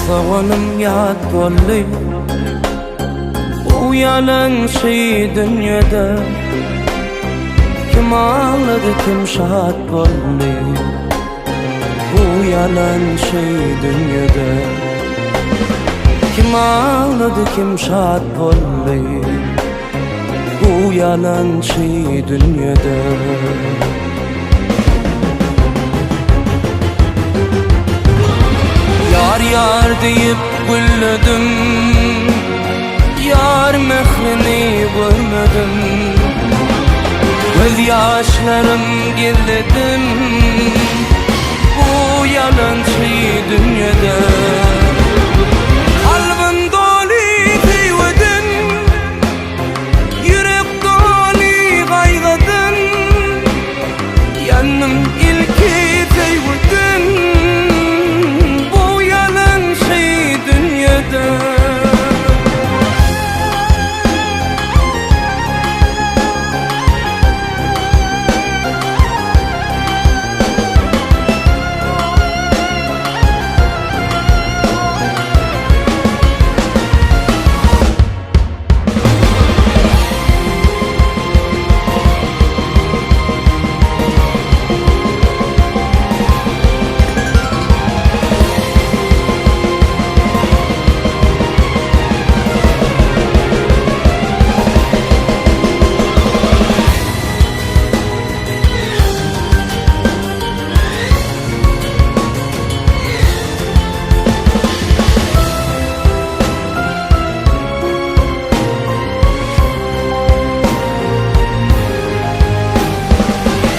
Soganym ýat boldy Bu ýalançy dünýede Kim ağlady kim şat boldy Bu ýalançy dünýede Kim ağlady kim şat boldy Bu ýalançy dünýede Ýar ýar diýip gülledim Ýar mährini görmedim Göz ýaşlarym gizledim Bu ýalançy dünýede Kalbym doly söýgüden Ýürek doly gaýgydan Ýandym ilki söýgüden Bu ýalançy dünýede.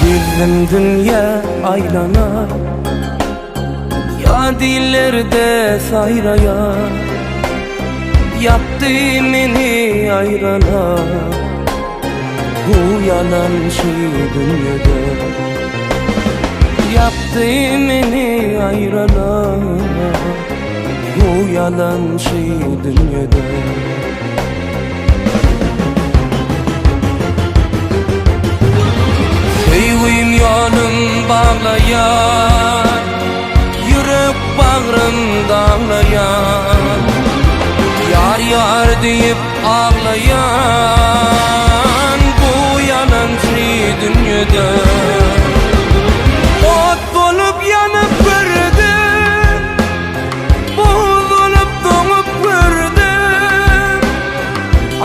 Gezdim dünýä aýlana Ýa dillerde saýraýa Ýapdy meni aýrala Bu ýalançy dünýede Ýapdy meni aýrala Bu ýalançy dünýede Söýgüm ýolum baglaýar Ýürek bagrym daglaýar Ýar ýar diýip aglaýan Bu ýalançy dünýede Ot bolup ýanyp gördüm Buz bolup doňup gördüm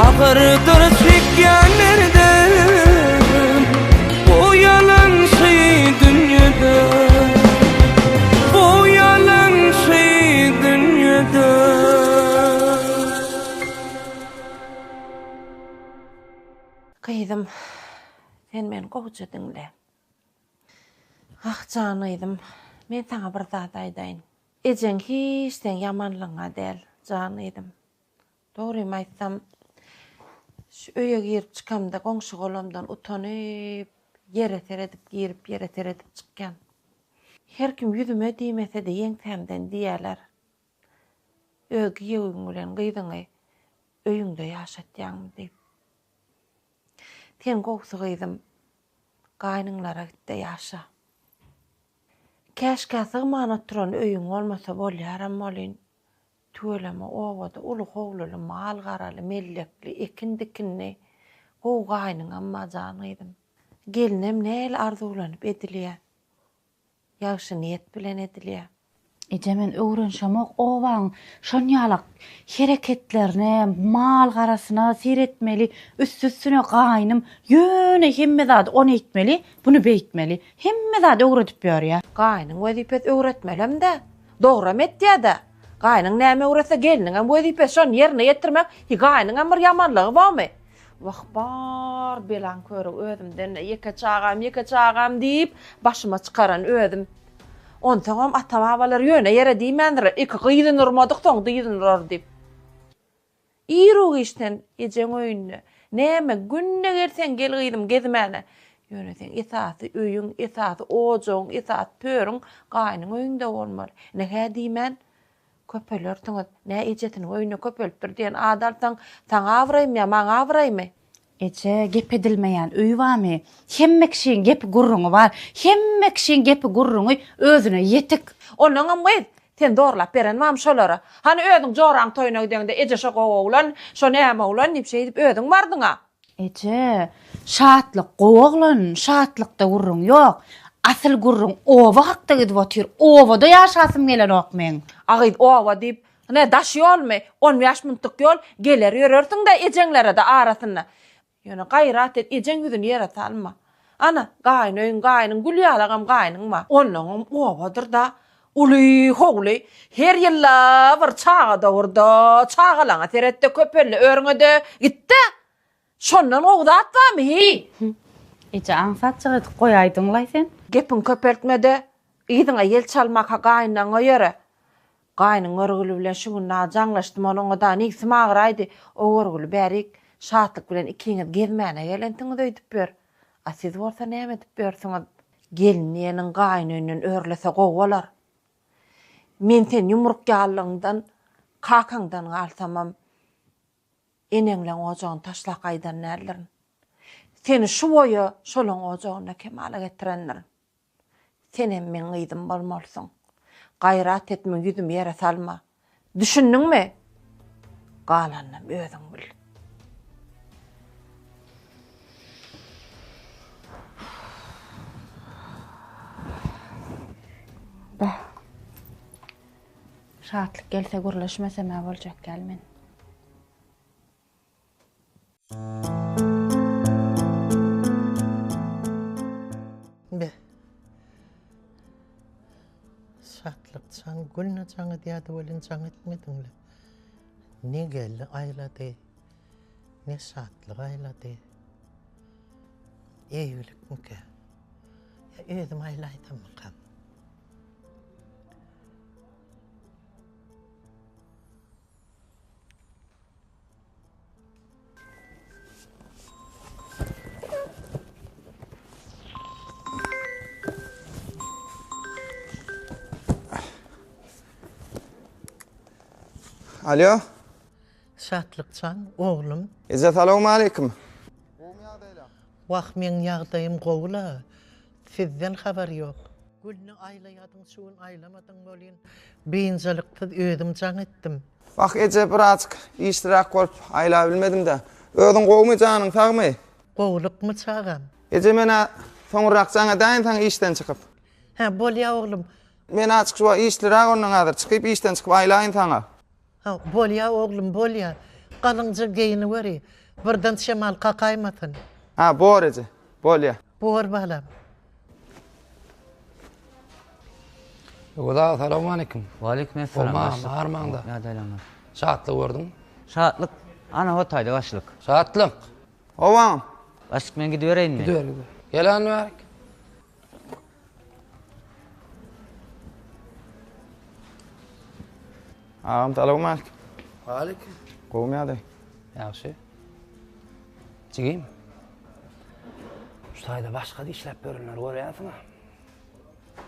Agyrdyr çekýän derdim Bu ýalançy dünýede Bu ýalançy dünýede. Gyzym, sen meni gowuja diňle. Ah, jan gyzym, men saňa bir zat aýdaýyn. Ejeň hiç seň ýamanlygyňa däl, jan gyzym. Dogrymy aýtsam, şu öýe girip çykamda goňşy-golamdan utanyp, ýere seredip girip, ýere seredip çykýan. Her kim ýüzüme diýmese-de ýeňsämden diýýärler. Öz giýewiň bilen gyzyňy öýüňde ýaşatýaňmy diýip. Sen gowsy gyzym, gaýnyňlara git-de ýaşa. Käşgä sygman oturan öýüň bolmasa bolýaram welin, tüweleme obada uly howluly, mal-garaly, mellekli, ekin-dikinli gowy gaýnyňam bar jan gyzym. Gelinem nähili arzuwlanyp edilýär. Ýagşy niýet bilen edilýär. Eje men öwrenşemok obaň şonýalak hereketlerine mal garasyna seretmeli üsti üstüne gaýnym ýöne hemme zady ony eýtmeli buny beýtmeli hemme zady öwredip ýörýä. Gaýnyň wezipesi öwretmelem-dä. Dogram etýä-dä. Gaýnyň näme öwretse gelniňem wezipesi şony ýerine ýetirmek. Hi gaýnyňam bir ýamanlygy bormy? Wah, bar belaň körügi özümden-de, ýeke çagam, ýeke çagam diýip, başyma çykaran özüm. Onsoňam ata-babalar ýöne ýere diýmändirler, iki gyzyny urmadyk, soň dyzyny urar diýip. Iru-giç sen ejeň öýünde. Näme, günde gelseň gel gyzym gezmäne. Ýöne seň esasy öýüň, esasy ojagyň, esasy törüň gaýnyň öýüňde bolmaly. Ine-hä diýmän, Köpelersiňiz. Nä ejesiniň öýünde köpelipdir diýen at alsaň, saňa abraýmy ýa maňa abraýmy? Eje, gep edilmeýän öý barmy? Hemme kişiň gepi gürrüňi bar. Hemme kişiň gepi gürrüňi özüne ýetik. Onnoňam gyz, Sen zorlap beren barmy şolara? Hany özüň joraň toýuna gideňde eje şo gowy oglan, şo näme oglan diýip şeýdip özüň bardyň-a. Eje, Şatlyk gowy oglan, Şatlykda gürrüň ýok. Asyl gürrüň oba hakda gidip otyr, obada ýaşasym gelenok meň. A gyz oba diýip, ne daş ýolmy, on bäş minutlyk ýol, geler ýörersiň-dä ejeňlere-de arasynda. Ýöne gaýrat et, ejeň ýüzüni ýere salma. Ana, gaýyn öýüň, gaýnyň gül ýalagam gaýnyň bar. Onnoňam obadyr-da, uly howly. Her ýylda bir çaga dogurda, çagalaňa seret-de, köpelde örüňe-de, git-de. Şondan gowy zat barmy, hiý? Eje, aňsatjyk edip goýaýdyň-laý sen. Gepiňi köpeltme-de, yzyňa ýel çalmaka gaýynlaňa ýöre. Gaýnyň görgüli bilen şu gün dagy jaňlaşdym ol oňa dagy nebsim agyraýdy. O görgüli bärik Şatlyk bilen ikiňiz gezmäne gelensiňiz öýdüp ýör. A siz bolsa näme edip ýörsüňiz? Gelin diýeniň gaýyn öýünden örlese gowy bolar. Men sen ýumruk ýalylygyňdan kakaňdan galsamam eneňleň ojagyny taşlap gaýdan däldirin. Seni şu boýa şolaň ojagynda kemala getirendirin. Senem meň gyzym bolmalysyň. Gaýrat et meň ýüzümi ýere salma. Düşündiňmi? Galanynam özüň bil. Beh. Şatlyk gelse gürleşmesem-ä boljak däl men. Be. Şatlyk jaň gülne jaň edýärdi welin jaň etmediňle. Ne geldi aýlady, ne şatlyk aýlady. Eýgilikmikä? Ýa özüm aýlaýsammykam? Alo. Şatlykjan, oglum. Eje salowmaleýkim. Wah, meň ýagdaýym gowy-la. Sizden habar ýok. Gülni aýlaýadyň şu gün aýlamadyň welin biynjalyksyz özüm jaň etdim. Wah eje birazjyk işliräk bolup aýlabilmedimdä. Özüň gowumy janyň sagmy? Gowulykmy çagam? Eje menä soňurrak jaň edäýin saňa işden çykyp. Hä bolýa oglum. Men azjyk şu wagt işliräk ondan häzir çykyp işden çykyp aýlaýyn saňa. Ha, bolýa oglum, bolýa. Galyňja geýiniweri. Birden şemal kakaýmasyn. Ha, bor eje. Bolýa. Bor balam. Öwez aga salowmaleýkim. Waleýkim essalam. Gowmy armaňda? Ýagdaýlaryňyz? Şatlyk gördüňmi? Şatlyk. Ana o taýda başlyk. Şatlyk. Hawa. Başlyk men gidibereýinmi? Gidiber, gidiber. Gel hany bärik. Agam salowmaleýkim. Waleýkim. Gowumy ýagdaý? Ýagşy. Jigim. Şu taýda başga işläp ýörenleri görýänsiň-ä.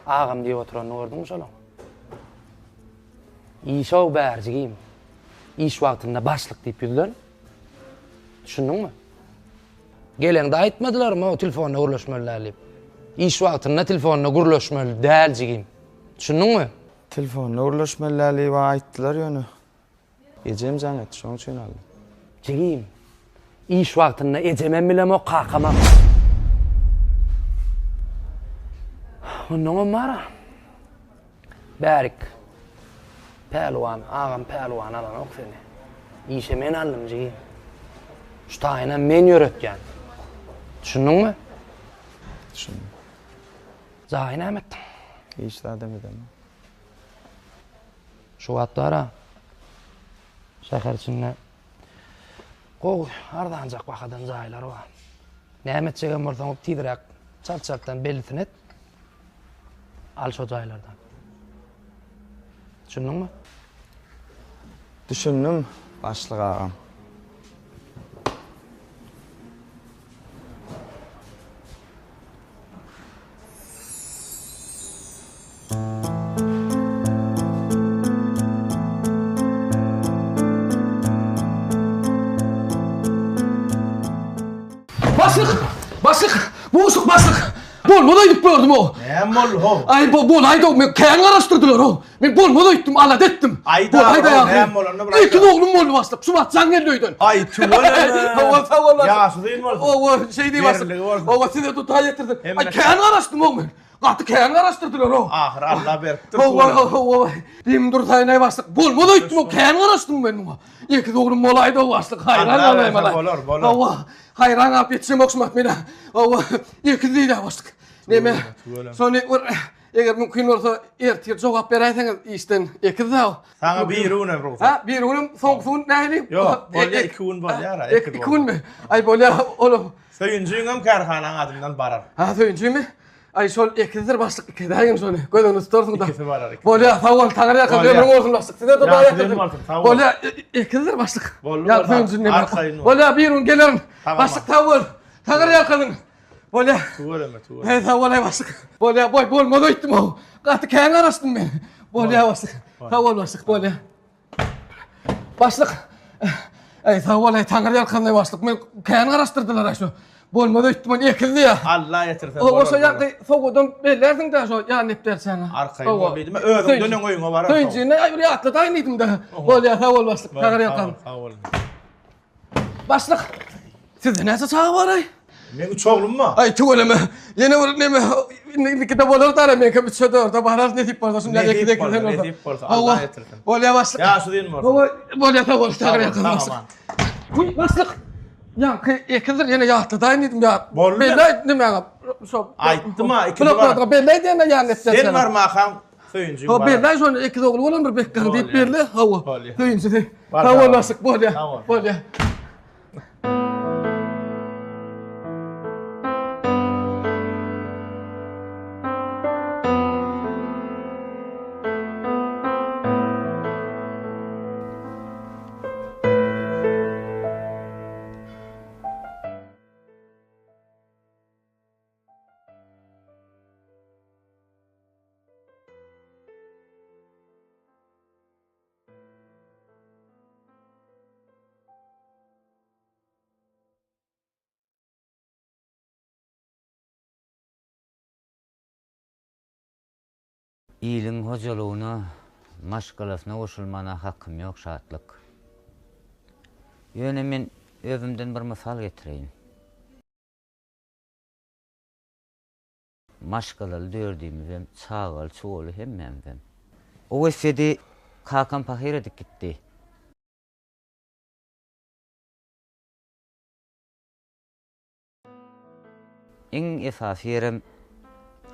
Agam diýip oturanyny gördüňmi şolaň? Iş-ow bäri jigim. Iş wagtynda başlyk diýip ýüzlen. Düşündiňmi? Geleňde aýtmadylarmy o telefonda gürleşmeli däl diýip. Iş wagtynda telefonda gürleşmeli däl jigim. Düşündiňmi? Telefonda gürleşmeli däl diýip aýtdylar ýöne. Ejem jaň etdi şoň üçin aldym. Jigim, iş wagtynda ejemem bilemok kakamam. Onnoňam bar-a. Bärik. Pälwan, agam Pälwan alanok seni. Işe men aldym jigim. Şu taýynam men ýöretýän. Düşündiňmi? Düşündim. Jaýy näme etdiň? Hiç zadam edemok. Şu wagt bar-a, şäher içinde gowy, arzanjak bahadan jaýlar bar. Näme etjegem bolsaň, tizräk çalt-çaltdan bellisini et. Al şo jaýlardan. Düşündiňmi? Düşündim, başlyk agam. Başlyk! Başlyk! Buşluk başlyk! Bolmaz aýdyp gördüm o. Näme boldy ho? Aý bo bolaýdy men kän garaşdyrdylar o. Men bolmaz öýtdüm, alada etdim. Aýda, Bolaýda ýa. näme bolanda bir Ekiz oglum boldy başlyk. Şu wagt jaň geldi öýden. Aý, tüweleme. Hawa, sag bol başlyk. Ýaşy uzyn bolsun. Hawa, şeý diý başlyk. Beriligi bolsun. Hawa, size tutaý getirdim. Aý, Hemme- kän garaşdym ow men. Gaty kän garaşdyrdylar ow. Ahyry Alla beripdir. Hawa, tüweleme. hawa. Diýim dursaýyn aý başlyk. Bolmaz öýtdüm ow, kän garaşdym men muňa. Ekiz oglum bolaýdy ow başlyk. Haýran Alla galaýyn berse bala. bolar, bolar. Hawa, haýran galyp ýetişemok şu wagt men-ä. Hawa, ekiz diýdi başlyk. Neme? Tüweleme. Şony bir Eger mümkin bolsa ertir jogap beräýseňiz işden ekiz dag. Saňa biri günem rugsat. Ha, biri günem soňky gün nähili? Ýok, bolýar iki gün bolýar. Iki günmi? Aý bolýar, olam. Söýünjiňem kärhanaň adyndan barar. Ha, söýünjimi? Aý şol ekizdir başlyk ikiz-äýin şony. Göz öňünde tutarsyň da. Ikisi barar. Bolýar, sag bol, Taňry ýalkasyn, ömrüň bolsun başlyk. Size-de Hudaý ýalkasyn. Bolýar, ekizdir başlyk. Boldy, Ýa söýünjini. Bolýar, bir gün gelerin. Başlyk sag bol. Taňry ýalkasyn. Bolýa. Tüweleme, tüweleme. He, sag bol, başlyk. Bolýa, boý, bolmaz öýtdüm ow. Gaty kän garaşdym men. Bolýa, başlyk. Sag bol, başlyk, bolýa. Başlyk. Eý, sag bol, eý, Taňry ýalkasyn, başlyk. Men kän garaşdyrdylar aý şu. Bolmaz öýtdüm, ony ekizdi ýa. Allah ýetirse bolar. Owa, şo ýaňky sowgadam bellärsiň-dä şo ýan depderçäňe. Arkaýyn bol diýdim. Özüňden öň öýüňe bararsyň. Söýünjini aý bir ýatladaýyn diýdim-de. Bolýa, sag bol, başlyk. Taňry ýalkasyn. Sag bol. Başlyk, sizde näçe çaga bar-aý? Meň üç oglum bar. Aý, tüweleme. Ýene bir neme, indi indikide bolar dara, meňkem üçe dörde barar, nesip bolsa, şunda Nesip ekiz bolsa, ekiz bolsa. nesip bolsa, Allah ýetirsin. Bolýa başlyk. Ýaşy uzyn bolsun. Hawa, bolýa sag bol, sag Sag bol. aman. Huy, başlyk. Ýaňky ekizdir, ýene ýatladaýyn diýdim ýa. Boldy. Belläý nämäňe? Şo. Aýtdym-a, ikisi bar. Bloknotyňa belläý diýende ýan etjek. Sen barmakaň Söýünjiň Hawa bar. belläý şony ekiz ogly bolan bir bekgaň diýip Bolýar. belle. Hawa. Bolýar. Söýünjisi. Bar, Sag sag bol bol. başlyk bolýar. Sag bol. Bolýar. Iliň hojalygyna, maşgalasyna goşulmana hakym ýok, Şatlyk. Ýöne men özümden bir mysal getireýin. Maşgalaly dördümizem, çagaly-çugaly hemmämizem. O wesýedi kakam pahyr edip gitdi. Iň esasy ýerem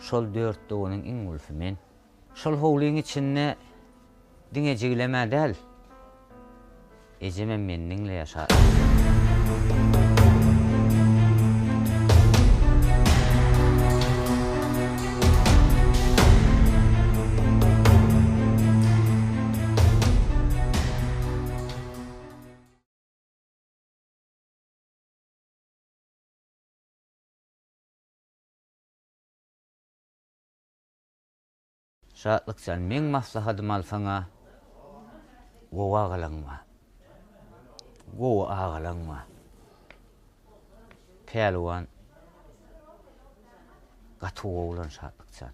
şol dört doganyň iň ulusy men. Şol howlyň içinde diňe jigilem-ä däl, Ejemem meni diňleýär şa. Şatlykjan meň maslahadymy alsaňa gowy agalaň bar. Gowy agalaň bar. Pälwan gaty gowy oglan Şatlykjan.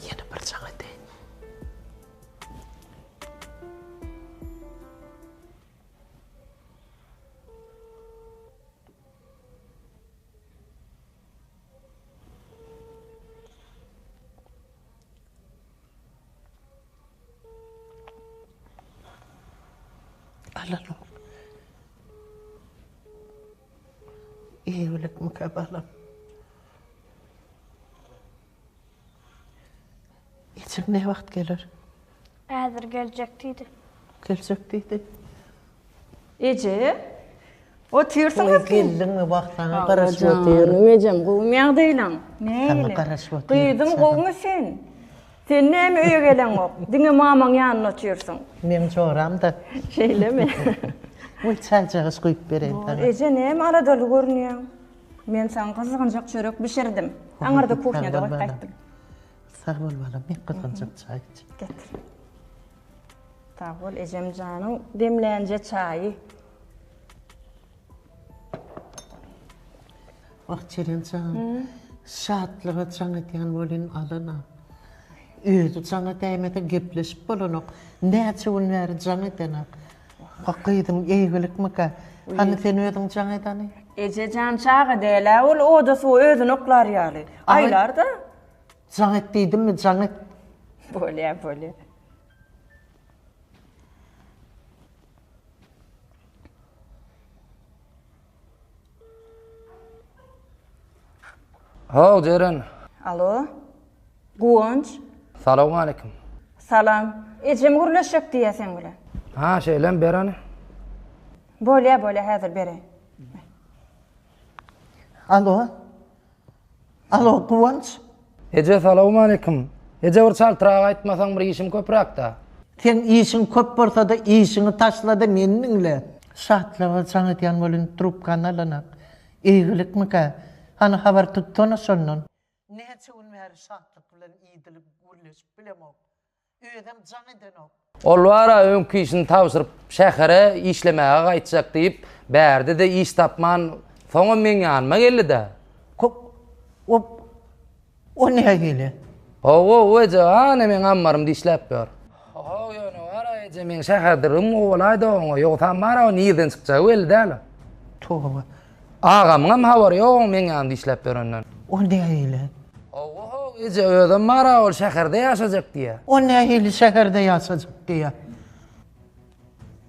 Ýene bir jaň edeýin. Alalım. Eýgilikmikä balam? Ejeň ne wagt geler? Häzir geljek diýdi. Geljek diýdi. Eje, otyrsyňyz Oý, geldiňmi? Wah, saňa garaşyp otyryn. Janym ejem, gowumy ýagdaýlaň? Saňa garaşyp otyryn. Gyzym, gowumy sen? Sen näme öýe geleňok? Diňe mamaň ýanynda otyrsyň. Meň joram-da. Şeýlemi? Goý, çaýjagaş guýup bereýin saňa. Eje, näme aladaly görünýäň? Men saňa gyzgynjak çörek bişirdim. Aňyrda kuhnýada goýup gaýtdym. Sag bol balam, men gyzgynjak çaý içeýin. Getir. Sag bol, ejem janyň demlänje çaýy. Wah, Jeren jan, Şatlyga jaň edýän welin alana. Özi jaň edäýmese gepleşip bolanok. Näçe gün bäri jaň edenak. Wah, gyzym, eýgilikmikä? Hany sen özüň jaň et hany. Eje jan, çaga däl-ä ol, oda suwa özüni oklar ýaly. Aýlar-da. Jaň et diýdimmi, jaň et. Bolýa, bolýa. How, Jeren. Alo. Guwanç. Salowmaleýkim. Salam. Ejem gürleşjek diýýä seň bilen. Ha, şeýlemi, ber hany. Bolýa, bolýa, häzir bereýin. Alo. Alo, Guwanç. Eje, salowmaleýkim. Eje, bir çaltrak aýtmasaň, bir işim köpräk-dä. Seň işiň köp bolsa-da, işiňi taşla-da, meni diňle. Şatlyga jaň edýän welin, trubkany alanak. Eýgilikmikä? Hany, habar tutsana şondan. Näçe gün bäri Şatlyk bilen idilip gürleşip bilemok. Özem jaň edenok. Ol bar-a öňki işini tabşyryp şähere işlemäge gaýtjak diýip, bärde-de iş tapman, soňam meň ýanyma geldi-dä. Ko, o, o nähili? Hawa, eje, ana meň ammarymda işläp ýör. Ho, ýöne bar-a eje, meň şäherdirigim gowalaýdy oňa, ýogsam bar-a o nirden çykjagy belli däl. Toba. Agamyňam habary ýok oň meň ýanymda işläp ýörenden. O nähili? Hawa-how, eje, özem bar-a ol şäherde ýaşajak diýýä. O nähili şäherde ýaşajak diýýä?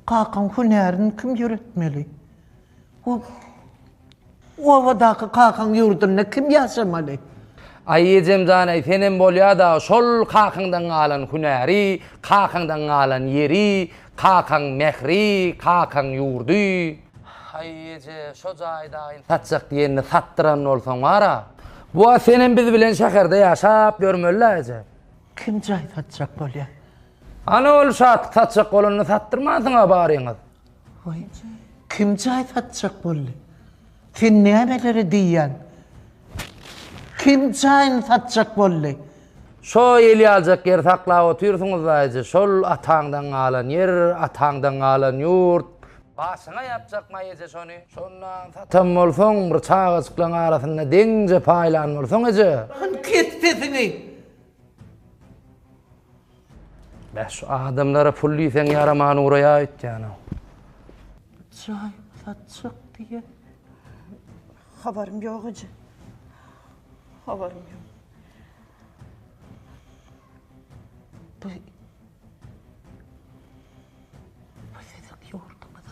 Kakaň hünärini kim ýöretmeli? O obadaky kakaň ýurdunda kim ýaşamaly? Aý, ejem jan-aý, senem bolýa-da, şol kakaňdan galan hünäri, kakaňdan galan ýeri, kakaň mähri, kakaň ýurdy. Haý eje, şo jaýy daýyn satjak diýenini satdyran bolsaň bar-a. Bu wagt senem biz bilen şäherde ýaşap ýörmeli-dä eje. Kim jaý satjak bolýar? Ana ol Şatlyk satjak bolanyny satdyrmansyň-a baryňyz. Waý, kim jaý satjak boldy? Sen nämeleri diýýäň? Kim jaýyny satjak boldy? Şo el ýaljak ýeri saklap otyrsyňyz-da eje, şol ataňdan galan ýer, ataňdan galan ýurt. Başyňa ýapjakmaý eje şony. Şondan satan bolsaň, bir çagajyklaň arasynda deňje paýlan bolsaň eje. Hany kes sesiňi! Bäh şu adamlara pul diýseň ýaraman ugraýa öýtýän-ow. Jaý satjak diýýä. Habarym ýok eje. Habarym ýok. Bu Bu siziň ýurduňyz.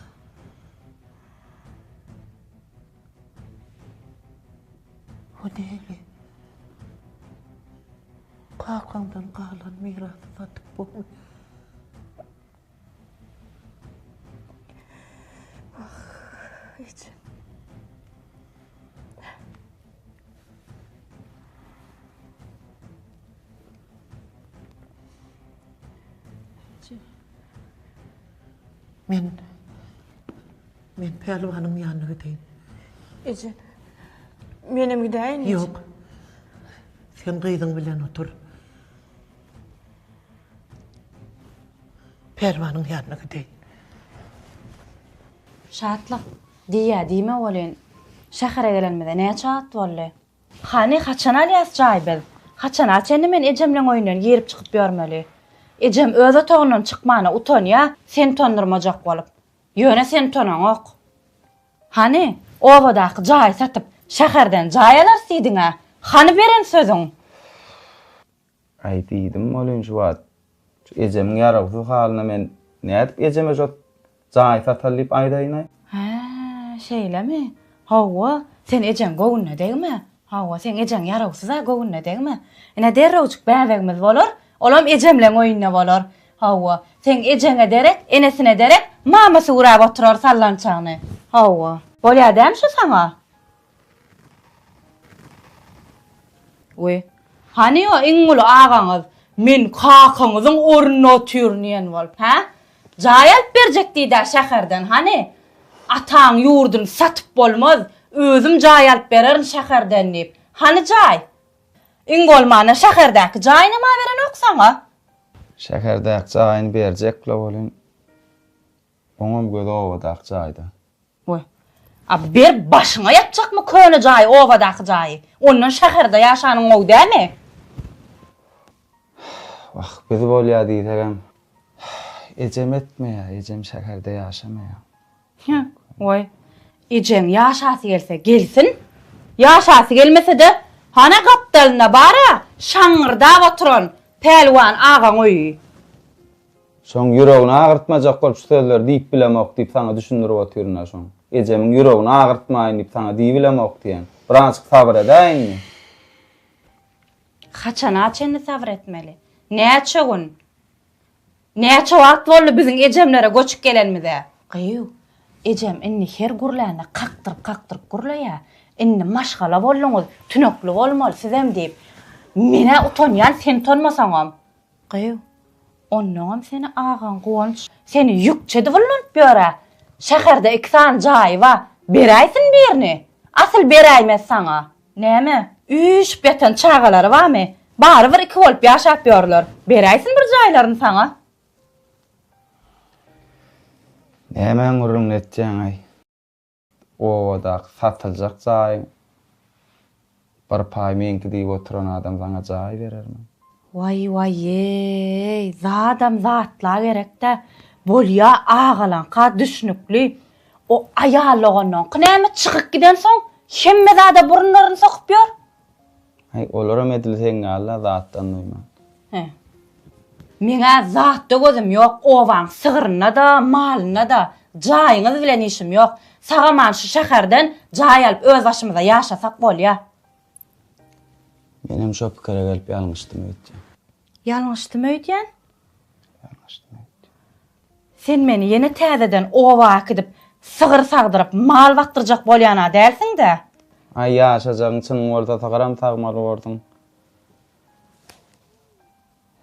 Bu näli? Kakaňdan galan mirasy satyp bolmy? Wah, ejem. Men men pälwanyň ýanyna gideýin. Eje, menem gidäýin. Ýok. Sen gyzyň bilen otur. Pälwanyň ýanyna gideýin. Şatlyk, diýýä diýme welin, şähere gelenimize näçe wagt boldy? Hany, haçan alýas jaý biz? Haçana çenli men ejemleň öýünden girip-çykyp ýörmeli? Ejem öz otagyndan çykmana utanýa, seni utandyrmajak bolup. Ýöne sen utanaňok. Hany, obadaky jaýy satyp, şäherden jaý alarys diýdiň-ä? Hany beren sözüň? Aý, diýdim welin şu wagt şu ejemiň ýarawsyz halyna men nädip ejeme şo jaýy sataly diýip aýdaýyn-aý? Hä, şeýlemi? Hawa, sen ejeň göwnüne degme. Hawa, seň ejeň ýarawsyz-a, göwnüne degme. Ine, derrewjik bäbegimiz bolar, olam ejemleň öýünde bolar. Hawa, seň ejeňe derek, enesine derek mamasy gurap oturar sallançagyny. Hawa. Bolýa dämi şu saňa? Wiý. Hany o iň uly agaňyz? Men kakaňyzyň ornunda otyryn diýen bolup, hä? Jaý alyp berjek diýdä şäherden, hany? Ataň ýurduny satyp bolmaz, özüm jaý alyp bererin şäherden diýip. Hany jaý? Iň bolmanda şäherdäki jaýynam-a berenok saňa. Şäherdäki jaýyny berjek-le welin, oňam gözi obadaky jaýda. Goý. A ber başyňa ýapjakmy köne jaýy obadaky jaýy? Ondan şäherde ýaşanyň gowy dämi? Wah, biz bolýa diýsegem, ejem etmeýä, ejem şäherde ýaşamaýa. Hä, goý. Ejeň ýaşasy gelse gelsin. Ýaşasy gelmese-de, hana gapdalynda bar-a, şaňňyrdap oturan Pälwan agaň öýi. Şoň ýüregini agyrtmajak bolup şu sözleri diýip bilemok diýip saňa düşündirip otyryn-a şoň. Ejemiň ýüregini agyrtmaýyn diýip saňa diýibilemok diýen. Birazjyk sabyr edäý indi. Haçana çenli sabyr etmeli? Näçe gün? Näçe wagt boldy biziň ejemlere göçüp gelenimize? Gyýw, ejem indi her gürlände kakdyryp-kakdyryp gürleýär. Indi maşgala bolduňyz, tünekli bolmaly sizem diýip. Men-ä utanýan sen utanmasaňam. Gyýw, onnoňam seni agaň Guwanç seni ýükçi edip ullanyp ýör-ä. Şäherde iki sany jaýy bar, beräýsin birini. Asyl beräýmez saňa. Näme, üýşüp ýatan çagalary barmy? Barybir iki bolup ýaşap ýörler. Beräýsin bir jaýlaryny saňa. Nämäň gürrüňini etýäň-aý? Obadaky satyljak jaýyň bir paý meňki diýip oturan adam saňa jaý berermi? Waý waýeý zadam zatla gerekdä bolýa agalaňka düşnükli o aýal doganlaňky näme çykyp gidensoň hemme zada burunlaryny sokup ýör. Aý olaram edil seň ýaly-la zatdan duýman. He. Meň-ä zatda gözüm ýok, obaň sygrynda-da, malynda-da, jaýyňyz bilen işim ýok. Sag-aman şu şäherden jaý alyp öz başymyza ýaşasak bolýa. Menem şo pikire gelip ýalňyşdym öýtýän. Ýalňyşdym öýdýän? Ýalňyşdym öýtýän. Sen meni ýene täzeden oba äkidip, sygyr sagdyryp, mal bakdyrjak bolýan-a dälsiň-dä? Aý, ýaşajagyň çynyň bolsa sygyram sagmaly borsuň.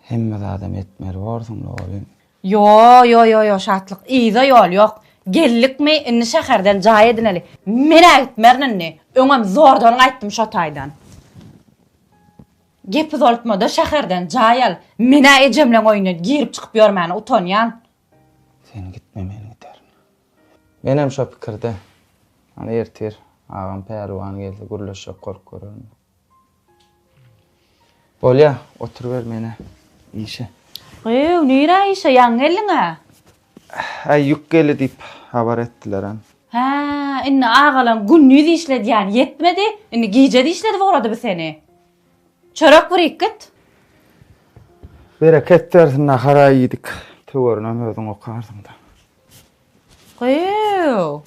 Hemme zadam etmeli borsuň-la oglum. Ýo, ýo, ýo, ýo, Şatlyk, yza ýol ýok. Geldikmi, indi şäherden jaý edineli. Men-ä gitmerin indi. Öňem zordan gaýtdym şo taýdan. Gep uzaltma-da şäherden jaý al. Men-ä ejemleň öýünden girip-çykyp ýörmäne utanýan. Sen gitme, men giderin. Menem şo pikirde. Hany ertir agam Pälwan gelse gürleşjek bolup görerin. Bolýa, oturyber menä işe. Gyýw, nirä işe, ýaňy geldiň-ä? Äý, ýük geldi diýip habar etdilerem. Hä, indi agalaň gündiz işledýäni ýetmedi, indi gije-de işledip ugrady bi seni. Çörek bir git. Bereket bersin, nahar-a iýdik. Töwerinem özüň okarsyň-da. Gyýw.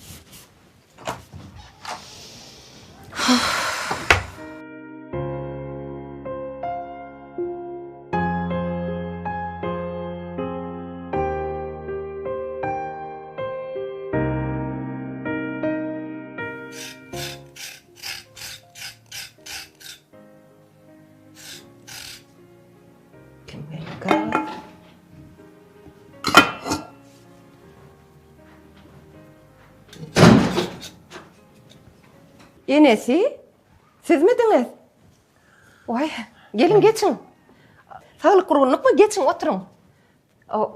Kim geldi? Enesi, sizmidiňiz? Waý, geliň geçiň. Saglyk gurgunlykmy? Geçiň, oturyň.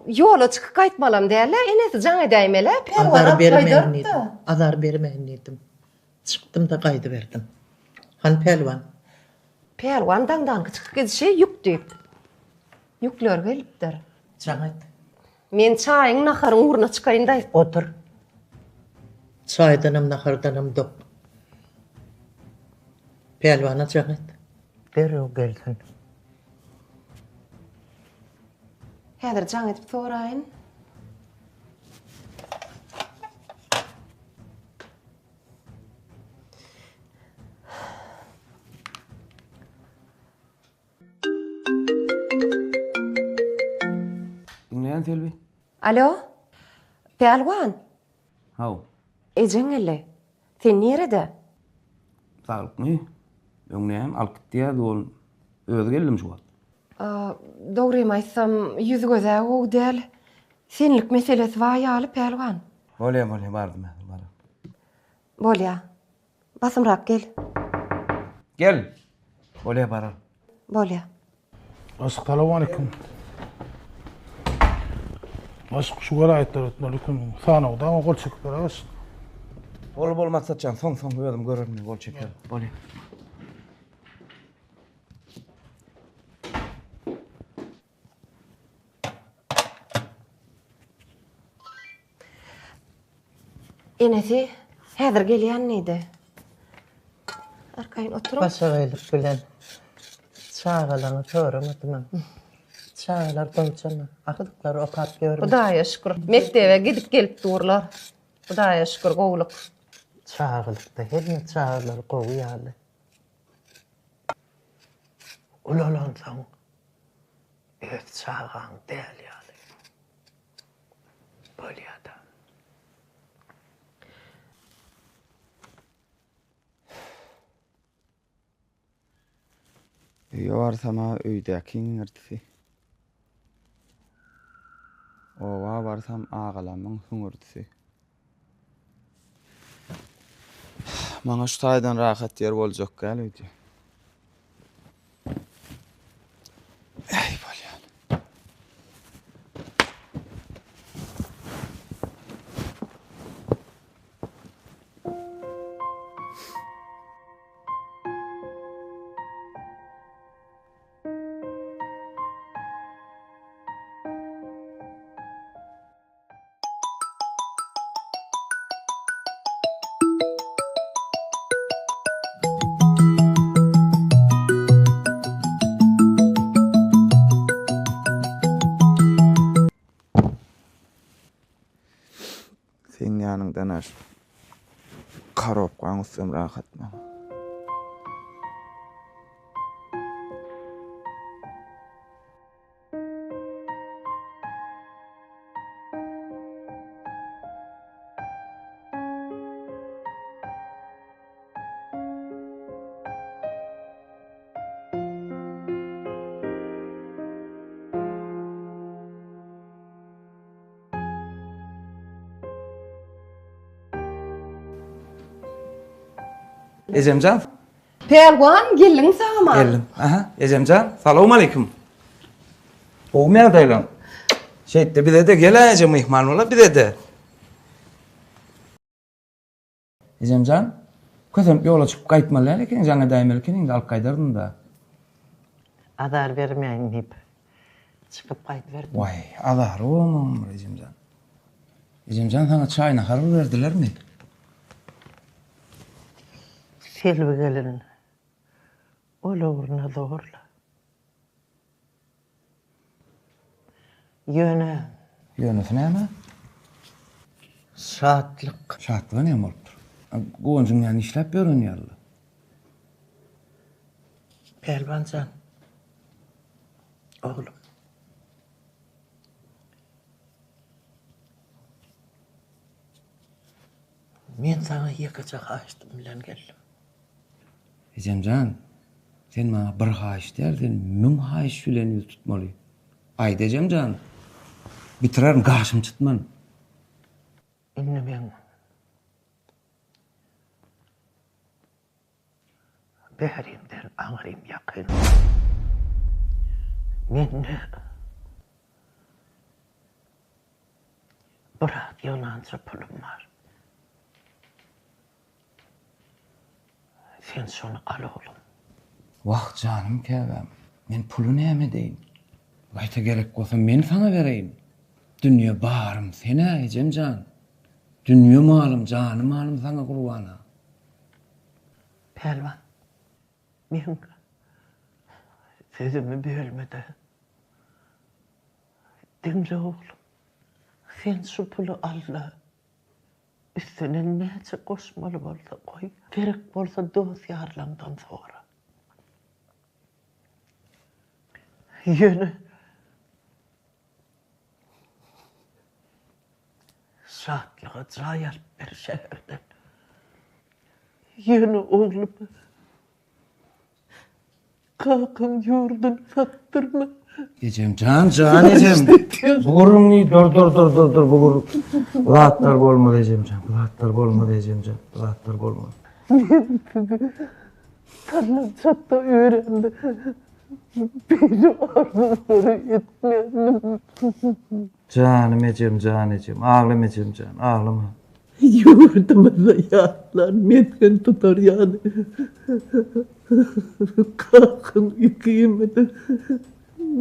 Ýola çykyp gaýtmalam däl-ä, enesi jaň edäýmel-ä, Perwana Azar bermäýin diýdim. Azar bermäýin diýdim. Çykdym-da gaýdyberdim. Hany Pälwan? Pälwan daňdanky çykyp gidişi ýük diýip. Ýükler gelipdir. Jaň et. Men çaýyň, naharyň ugruna çykaýyn-daý. Otur. Çaýdanam, nahardanam dok. Pälwana jaň et. Derrew gelsin. Häzir jaň edip soraýyn. Diňleýän Selbi. Alo. Pälwan. Haw. Ejeň geldi. Sen nirede? Saglykmy? Öň näme alyp gitdi ýa ol özi geldimi şu wagt? Dogrymy aýtsam, ýüz-göz-ä gowy däl. Senlik meselesi bar ýaly, Pälwan. Bolýa, bolýa, bardym häzir, baram. Bolýa. Basymrak gel. Gel. Bolýa, baram. Bolýa. Başlyk salowmaleýkim. Başlyk şu welaýatlara etmeli hüküm sanawda oňa gol çekip beräý başlyk. Bol bol Maksatjan soň soň özüm görerin men gol çekerin. Bolýa. Enesi häzir gelýän diýdi. Arkaýyn oturyň. Başagaýlyk bilen çagalaryňy soramadymam. Çagalar gowjamy? Agtyklary okap ýörmi? Hudaýa şükür. Mekdebe gidip gelip durlar. Hudaýa şükür gowulyk. Çagalykda hemme çagalar gowy ýaly. Ulalansoň öz çagaň däl ýaly bolýada. Öýe barsam-a öýdäki iňirdisi. Oba barsam agalamyň hüňürdisi. Maňa şu taýdan rahat ýer boljak däl öýdýän. Äý bolýan. Seň ýanyňdan aş. Karobkaň üstem rahat maňa. Ejemjan. Pälwan, geldiňmi sag-aman? Geldim. Aha, Ejemjan, salowmaleýkim. Gowumy ýagdaýlaň? Şeýtde bize-de gel-ä eje myhman bola bize-de. Ejemjan, kösenip ýola çykyp gaýtmaly däl ekeniň, jaň edäýmeli ekeniň-de alyp gaýdardym-da. Azar bermäýin diýip, çykyp gaýdyberdim. Waý, azary bolmaň bir ejemjan. Ejemjan saňa çaý-nahar bir berdilermi? Selbi gelin ol ugruna zorla. Ýöne. Ýönesi näme? Şatlyk. Şatlyga näme bolupdyr? Guwanjyň ýanynda işläp ýören ýaly. Pälwan jan, oglum. Men saňa ýekeje haýyştym bilen geldim. Ejem jan, sen maňa bir haýyş däl, sen müň haýyş bilen ýüz tutmaly. Aýt ejem jan, bitirerin, gaşym çytman. Indi meň bärimden aňrym ýakyn. Mende biraz ýygnança pulum bar. Sen şony al oglum. Wah, janym käbäm, men puly näme edeýin? Gaýta gerek bolsa men saňa bereýin. Dünýe barym sen-ä, ejem jan. Dünýe malym, jany-malym saňa gurban-a. Pälwan, meň sözümi bölme-de, diňle oglum. Sen şu puly al-da, Üstüne näçe goşmaly bolsa goý. Gerek bolsa dost-ýarlaňdan sora. Ýöne Şatlyga jaý alyp ber şäherden. Ýöne oglum. Kakaň ýurduny satdyrma. Ejem jan, jan ejem. Bu gürrüňi dur dur dur dur dur bu gür bu zatlar bolmaz ejem jan. Bu zatlar bolmaz ejem jan. Bu zatlar bolmaz. Men sizi sallançakda öremde beýle arzuwlary etmezdim. Janym ejem, jan ejem. Aglama ejem jan, aglama. Ýurdumyzda ýatlar mesgen tutar ýaly kakaň ikimiz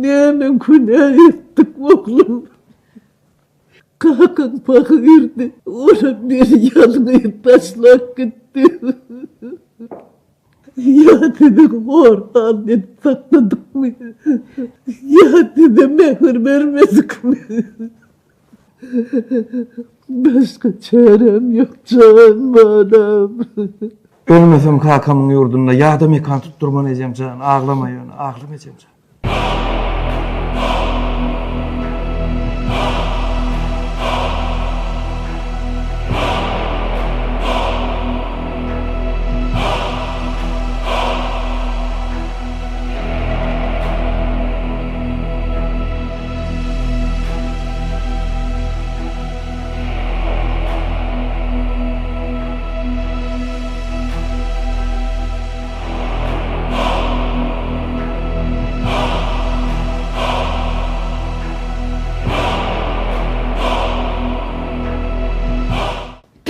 näme günä etdik oglum? Kakaň pahyrdy, olam meni ýalňyz taşlap gitdi. Ýa sizi hor hal edip sakladykmy? Ýa size mähir bermedikmi? Başga çärem ýok jan balam. Ölmesem kakamyň ýurdunda ýada mekan tutdurman ejem jan aglama ýöne aglama ejem jan.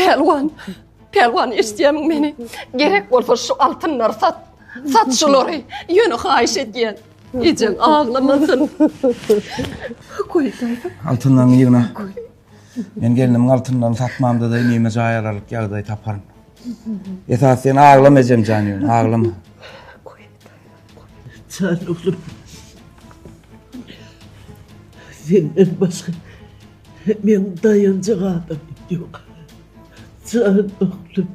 Pälwan, pälwan eşidýärmiň meni? Gerek bolsa şu altynlary sat. Sat şulary. Ýöne haýyş edýän. Ejeň aglamasyn. Goý daýza. Altynlaryňy ýygna. Men gelnimiň altynlaryny satmamda-da inime jaý alarlyk ýagdaý taparyn. Esasy sen aglama ejem jan ýöne, aglama. Jan oglum. Senden başga meň daýanjak adamym ýok. Jan oglum.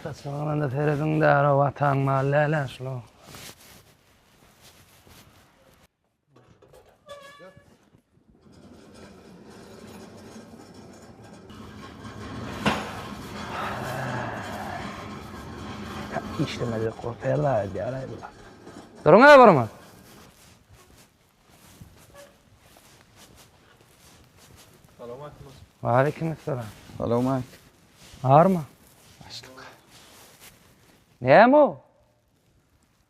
Saçmagyna-da serediň däro watan mal däl-ä şular. Işlemejek bolup her zat edýär-aý bular. Duruň-a birimiz. Waleýkim essalam. Salowmaleýkim. Barmy? Başlyk. Näme o?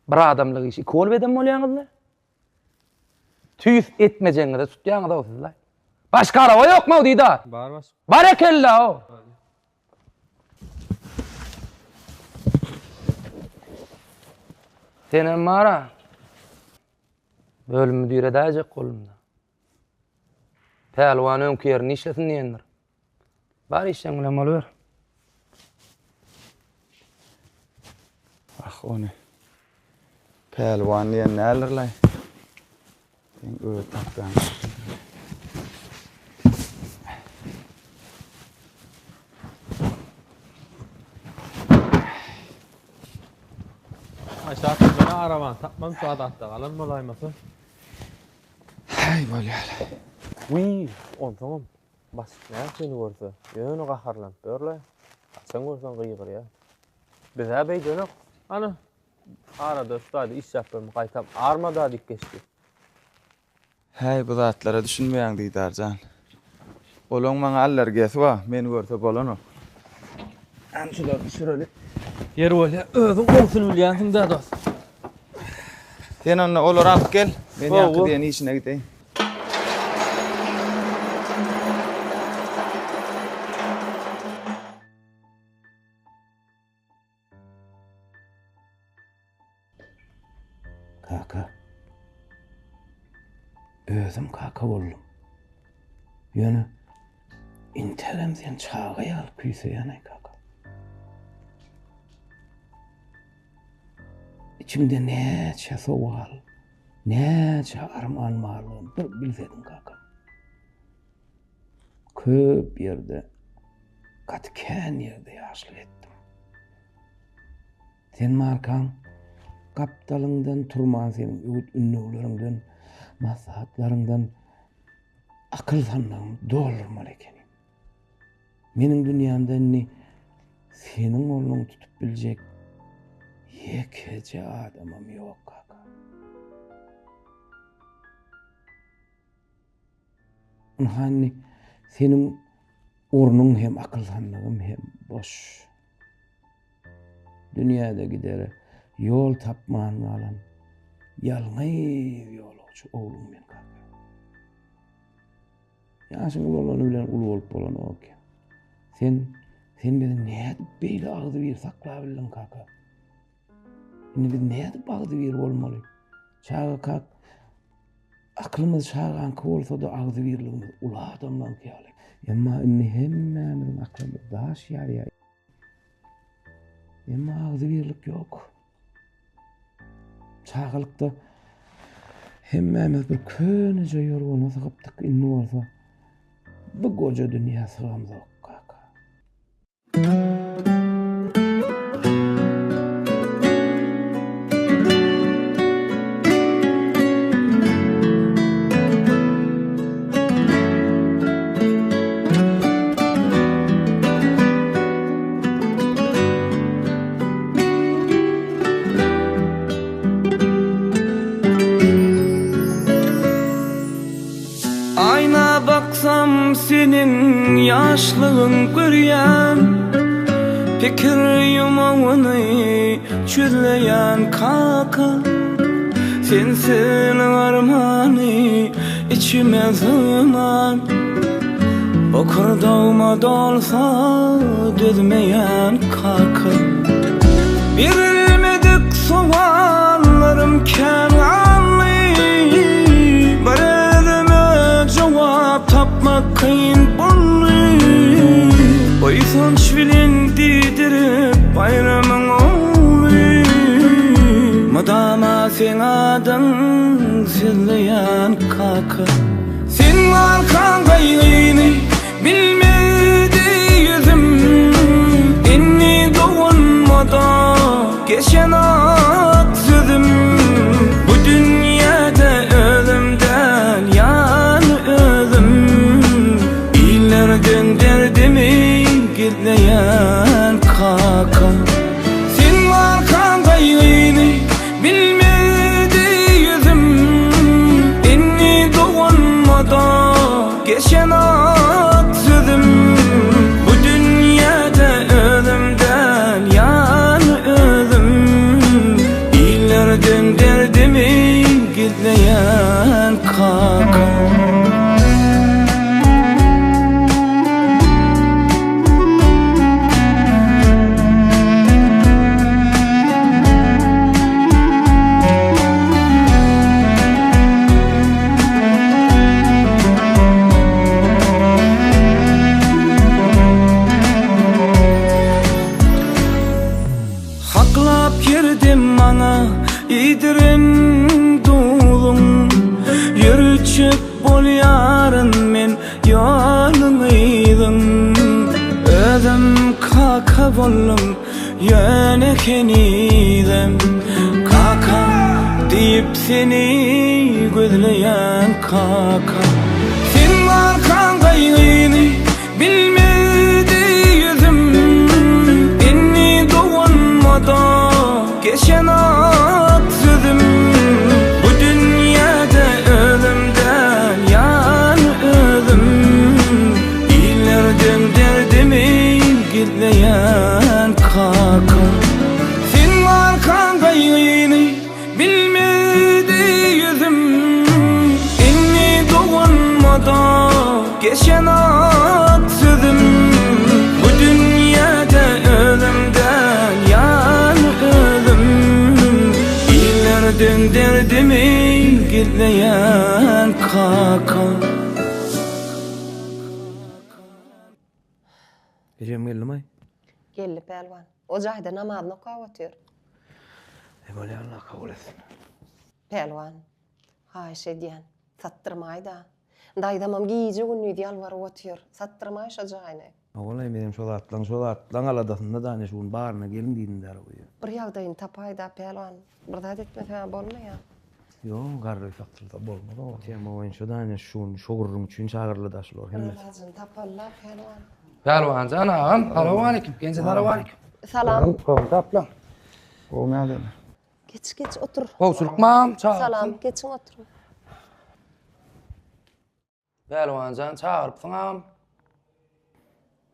Bir adamlyk iş iki bolup eden bolýaňyzla? Tüýs etmejegiňize tutýaňyz-ow sizle. Başga araba ýokmy-ow Didar? Bar başlyk. Bar ekeni-la-ow. Senem bar-a. Bölüm müdiri edäýjek boldum-da. Pälwan öňki ýerinde işlesin diýendir. Bar işleň bilen boluber. Ah ony. Pälwan diýen däldir-laý. Seň öz tapýan. Aşak men arabany tapman şu adatda galan bolaýmasa. Häý bolýar. Wiý, onsoňam başlyk näme seni görse, ýöne gaharlanyp ýör-le. Haçan görseň gygyrýar. Biz-ä beýdenok. Ana, arada şu taýda işläp ýörün, gaýtam arma-da diýip geçdi. Häý, bu zatlara düşünmeýäň, Didar jan. Olaň maňa allergiýasy bar, meni görse bolanok. Hany şulary düşüreli. Ýeri bolýa, özüň gowusyny bilýänsiň-dä, dos. Sen onda olary alyp gel, men ýaňky diýen işine gideýin. Kaka. Özüm kaka boldum. Ýöne integem sen çaga ýaly küýseýän-aý kaka. Içimde näçe sowal. Näçe arman barlygyny bir bilsediň kakam. Köp ýerde, gaty kän ýerde ýaşlyk etdim. Sen barkaň, gapdalyňdan turman seniň öwüt-ündewleriňden, maslahatlaryňdan akyl sandygymy doldurmaly ekenim. Meniň dünýämde indi seniň ornuňy tutup biljek ýekeje adamam ýok, kaka. Ynha indi seniň ornuň hem akyl sandygym hem boş. Dünýäde gidere ýol tapman galan ýalňyz ýolagçy ogluň men kaka. Ýaşyň ulalany bilen uly bolup bolanok eken. Sen, sen bizi nädip beýle agzybir saklabildiň kaka? Indi biz nädip agzybir bolmaly? Çagakak Akylymyz çagaňky bolsa-da agzybirligimiz uly adamlaňky ýaly. Emma indi hemmämiziň aklymyz daş ýarýar. Emma agzybirlik ýok. Çagalykda hemmämiz bir köneje ýorgana sygypdyk, indi bolsa bu goja dünýä sygamzok, kaka. Aýna baksam seniň ýaşlygyň görýän Pikir ýumagyny çözleýän kaka Sensiz armany içime sygman Bokurdagma dolsa dözmeýän kaka Berilmedik sowallarym kän galdy Bir özüme jogap tapmak kyn boldy Buýsanç bilen diýdirip Baýramyň ogly Mydama seň adyň sözleýän kaka Sen barkaň gaýgyny bilmedi ýüzüm Indi doganmada geçen ak sözüm Bu dünýäde özüm däl ýany özüm Illerden derdimi gizleýän kaka Sen barkaň gaýgyny Bilmedi ýüzüm indi doganmada geçen ak sözüm Bu dünýäde özüm däl ýany özüm Illerden derdimi gizleýän kaka. Haklap girdim maňa iýdiren duzuň Ýörütjek bolýaryn men ýoluň yzyň Özüm kaka boldum ýöne henizem Kaka diýip seni gözleýän kaka Sen barkaň gaýgyny Bilmedi ýüzüm indi doganmada geçen ak sözüm Bu dünýäde özüm däl ýany özüm Illerden derdimi gizleýän kaka Sen barkaň gaýgyny Bilmedi ýüzüm indi doganmada geçen ak sözüm Bu dünýäde özüm däl ýany özüm Illerden derdimi gizleýän kaka. Ejem geldimi? Geldi pälwan. O jaýda namazyny okap otyr. E bolýa Allah kabul etsin. Pälwan. Haýyş edýän, satdyrmaý-da. Daýzamam gije-gündiz ýalbaryp otyr, satdyrmaý şo jaýyny. Ogulaý, menem şo zatlaň, şo zatlaň aladasynda da ine şu gün baryna gelin diýdim däl öýe. Bir ýagdaýyny tapaý-da, pälwan. Bir zat etmesem-ä bolmaýar. Ýok, garry satylsa bolmaz o. Tema boýunça da ine şu gün şo gürrüň üçin çagyryldy-da şular hemmesi. Bir alajyny tapaly-la, pälwan. Pälwan jan agam, salowmaleýkim. Genje salowmaleýkim. Salam. Gowy taplan. Gowy nädeýin? Geç, geç, otur. Gowçulyk mam, çagyrypsyň. Salam, geçiň oturyň. Pälwan jan, çagyrypsyň agam.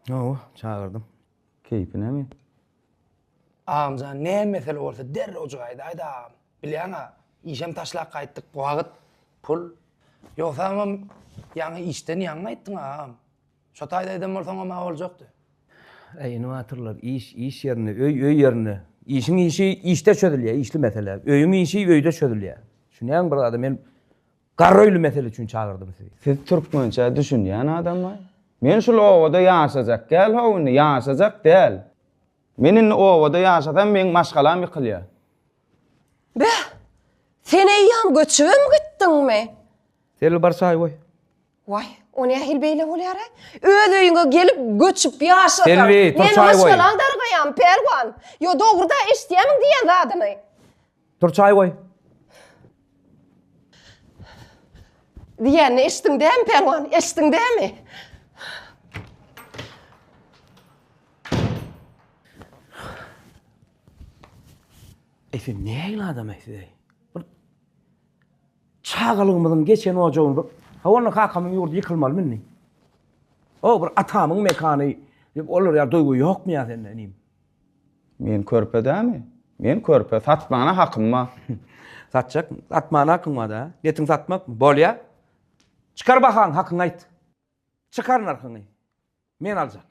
Hawa, çagyrdym. Keýpinemi? Agamjan, näme mesele bolsa derrewjik aýdaý-da agam. Bilýäň-ä, işem taşlap gaýtdyk, wagt, pul. Ýogsamam ýaňy işden ýaňy gaýtdyň agam. Şo taýda eden bolsaňam-a boljakdy. Äý, indi batyrlar, iş, iş ýerinde, öý, öý ýerinde. Işiň işi işde çözülýär, işli mesele. Öýüň işi öýde çözülýär. Düşünýäňmi bir zada? Men garry öýli mesele üçin çagyrdym sizi. Siz türkmençä düşünýän adammy? Men şul obada ýaşajak däl how indi, ýaşajak däl. Men indi obada ýaşasam meň maşgalam ýykylýar. Beh, sen eýýäm göçübem gitdiňmi? Selbi bar çaý goý. Waý, o nähili beýle bolýar-a? Öz öýüňe gelip göçüp ýaşasaň. Selbi, tur çaý goý. Meniň maşgalaň dargaýamy, Pälwan? Ýo, dogry-da, eşidýämiň diýen zadyny? Tur çaý goý. Diýenini eşitdiň dämi, Pälwan? Eşitdiň dämi? Eý, sen nähili adam-eý, siz-eý? Bir Çagalygymyzyň geçen ojagyny bir Hawa onda kakamyň ýurdy ýykylmalymy indi? O bir atamyň mekany diýip olar ýaly duýgy ýokmy ýa sende inim? Men körpe dämi? Men körpe, satmana hakym bar. Satjakmy? Satmana hakyň bar-da. Netiň satmakmy? Bolýa. Çykar bahaňy, hakyňy aýt. Çykar nyrhyňy. Men aljak.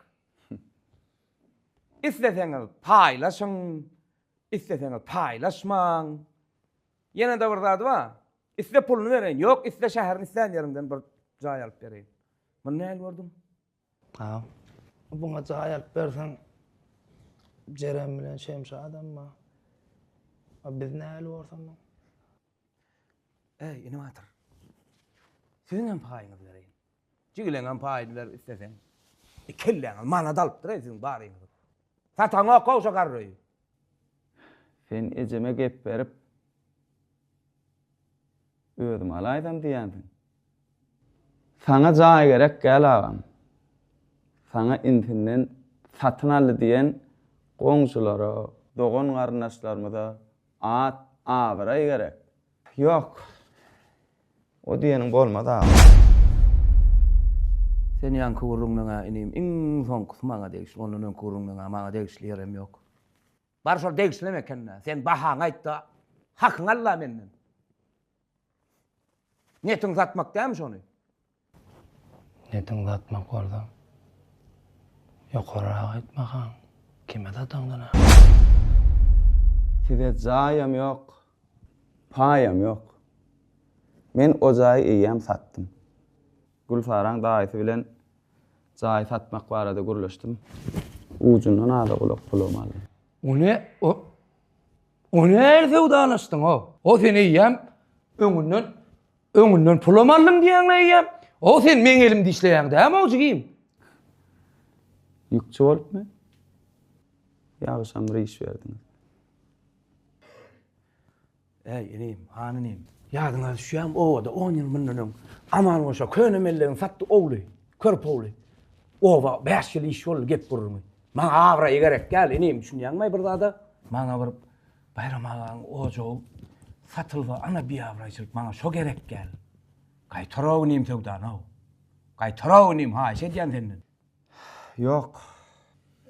Isleseňiz paýlaşyň, isleseňiz paýlaşmaň. Ýene-de bir zady bar. Isle puluny bereýin, ýok, isle şäheriň islän ýeriňden bir jaý alyp bereýin. Muny nähili gördüň? Agam, buňa jaý alyp berseň, Jeren bilen Şemşadam bar. A biz nähili bolsa muň? Eý, inim Atyr. Siziňem paýyňyzy bereýin. Jigileňem paýyny ber isleseň. Kelläňiz manat alypdyr-eý siziň baryňyzyň. Sataňok-ow şo garry öýi. Sen ejeme gep berip, özüm alaýsam diýýänsiň. Saňa jaý gerek däl agam. Saňa insinden satyn aldy diýen goňşulara, dogan-garyndaşlarymyza at, abraý gerek. Ýok. O diýeniň bolmaz agam. Sen ýaňky gürrüňleň-ä inim iň soňkusy maňa degişli, ondan öňki gürrüňleň-ä maňa degişli ýerem ýok. Bar şol degişlem eken-dä. Sen bahaňy aýt-da, hakyňy al-la menden. Netiň satmak dälmi şony? Netiň satmak bolsa, ýokaryrak aýtmakaň, kime sataňdan-a? Size jaýam ýok, paýam ýok. Men o jaýy eýýäm satdym. Gülsaraň daýysy bilen jaýy satmak barada gürleşdim. Ujundan aza-gulak pulam aldym. O ne, o, o nähili söwdalaşdyň-ow? O sen eýýäm öňünden, öňünden pulam aldyň diýýäň-le eýýäm. O sen meň elimde işleýäň dämi-ow jigim? Ýükçi bolupmy? Ýagşam bir iş berdiňiz. Äý, inim, han inim, ýadyňa düşýärmi, obada on ýyl mundan öň Aman goşa köne mellegini satdy ogly, körpe ogly. Oba bäş ýyl iş boldy gep-gürrüňi. Maňa abraýy gerek däl, inim, düşünýäňmi bir zada? Maňa bir Baýram agaň ojagy satylsa, ana biabraýçylyk, maňa şo gerek däl. Gaýtar-ow inim söwdany-ow. Gaýtar-ow inim, haýyş edýän senden. Ýok.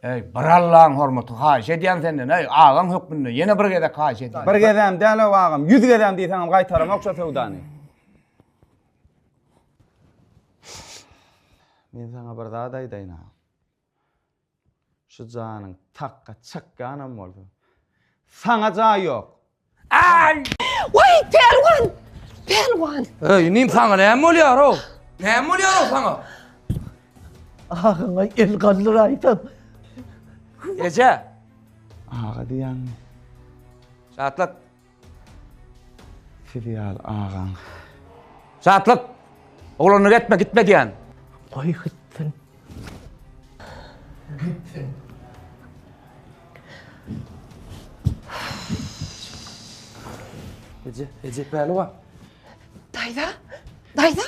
Eý, bir Allaň hormaty haýyş edýän senden, eý, agaň hökmünde ýene bir gezek haýyş edýän. Bir gezäm däl-ow agam, ýüz gezäm diýseňem gaýtaramok şo söwdany. Men saňa bir zat aýdaýyn agam. Şu janyň takga çykýanam bolsa, saňa jaý ýok. Aý! Waý, pälwan! Pälwan! Eý, inim saňa näme bolýar-ow? Näme bolýar-ow saňa? Ahyňa el galdyraýsam. Eje! Aga diýýäňmi? Şatlyk. Siz ýaly agaň. Şatlyk! Oglanlyk etme, gitme diýýän. Goý gitsin. Gitsin. Eje, eje, pälwan. Daýza, daýza.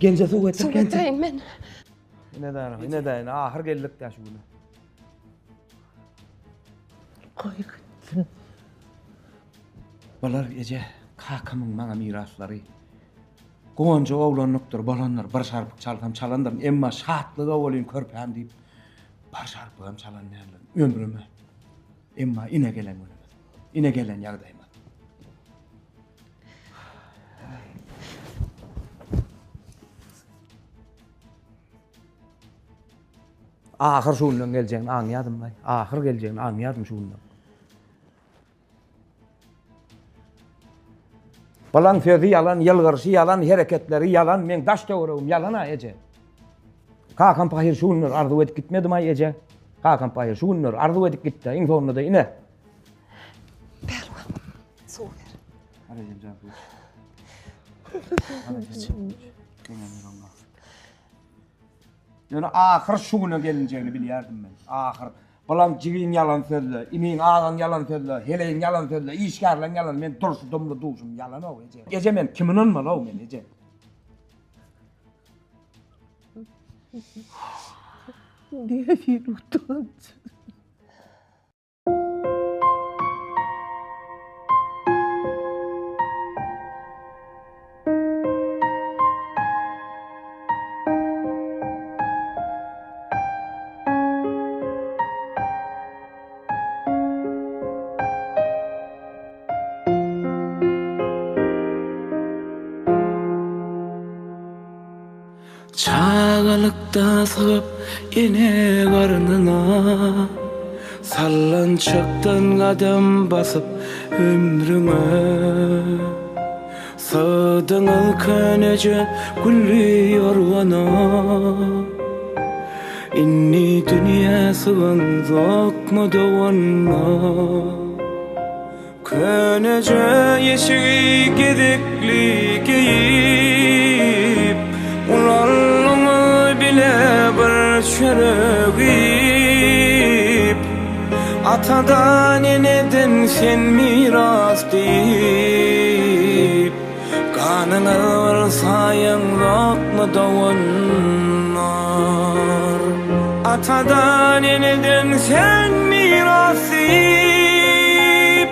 Genje suw getir, Suw getireýin men. Ine däne, ine däne, ahyr geldik-dä şu güne. Goý gitsin. Bular eje, kakamyň maňa miraslary. Guwanjy oglanlykdyr, bolandyr, bir şarpyk çalsam çalandyryn, emma şatlyga welin körpäm diýip, bir şarpygam çalan däldirin ömrüme. Emma ine gelen günümiz, ine gelen ýagdaýymyz. Ahyr şu günden geljegini aňýadym-laý. Ahyr geljegini aňýadym şu günden. Balaň sözi ýalan, ýylgyryşy ýalan, hereketleri ýalan, meň daş-töweregim ýalan-a eje. Kakam pahyr şu günler arzuw edip gitmedimaý eje. Kakam pahyr şu günler arzuw edip gitdi, iň soňunda-da ine. Pälwan, suw ber. Al ejem jan suw iç. Al ejem suw iç. Ýöne ahyr şu güne gelinjegini bilýärdim men. Ahyr. Bulaň jigiň ýalan sözle, iniň agaň ýalan sözle, heleýiň ýalan sözle, işgärleň ýalan, men durşy dumly duşum ýalan-ow eje. Eje men kime ynanmaly-ow men eje. Nähili utanç. Çagalykda sygyp ene garnyna, Sallançakdan gadam basyp ömrüňe. Sygdyňyz köneje gülli ýorgana, Indi dünýä syganzokmy doganlar? Köneje eşigi gezekli geýip, Ulaldyňyz bile bir çörek iýip. Atadan-eneden sen miras diýip, Ganyňyz bir saýaňzokmy doganlar? Atadan-eneden sen miras diýip,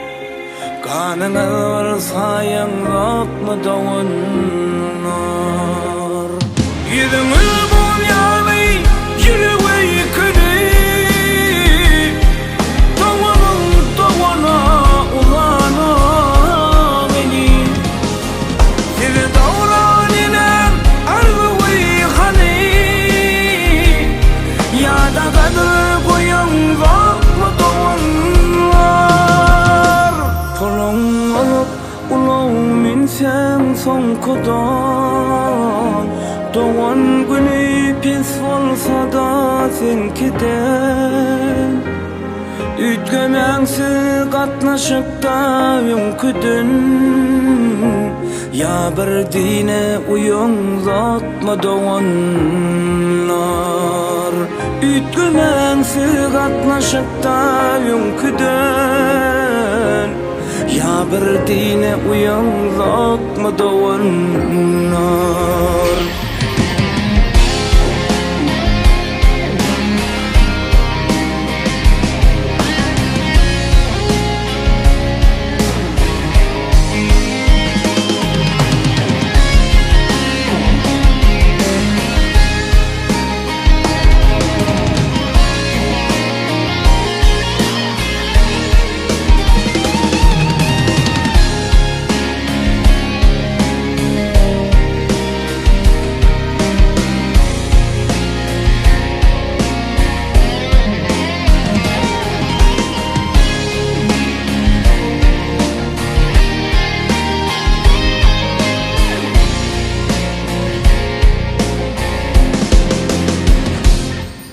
Ganyňyz bir saýaňzokmy doganlar? Ýüzüňiz buz ýaly ýüregi köli, Doganyň dogana uzanak eli. Sizi dogran enem arzuwy hany, Ýa-da gadyr goýaňzokmy doganlar? Puluň bolup ulag münseň soňkudan, Dogan güni pes bolsa-da seňkiden. Üýtgemäň siz gatnaşykda öňküden, Ýa bir dine uýaňzokmy doganlar? Üýtgemäň siz gatnaşykda öňküden, Ýa bir dine uýaňzokmy doganlar?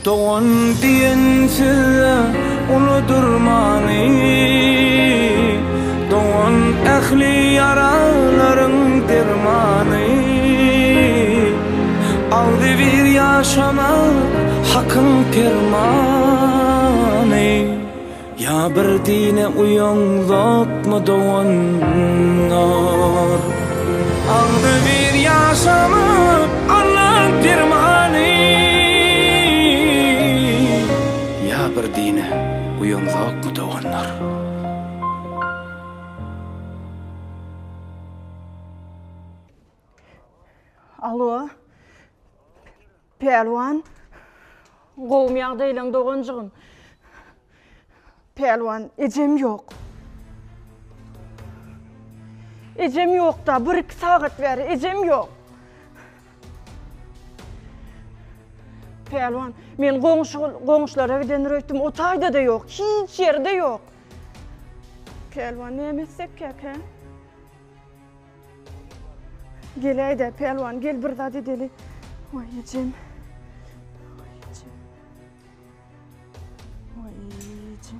Dogan diýen sözde uludyr many, Dogan ähli ýaralaryň dermany. ýaşamak Hakyň permany. Ýa bir dine uýaňzokmy doganlar? Agzybir ýaşamak Allaň permany. Ýa bir dine uýaňzokmy doganlar? Alo. Pälwan. Gowumy ýagdaýlaň doganjygym? Pälwan, ejem ýok. Ejem ýok-da, bir-iki sagat bäri ejem ýok. Pälwan, men goňşy goňşulara gidendir öýtdüm, o taýda-da ýok, hiç ýerde ýok. Pälwan, näme etsekkäkä? Geläýdä, pälwan, gel bir zat edeli. Waý, ejem. Waý, ejem. Waý, ejem.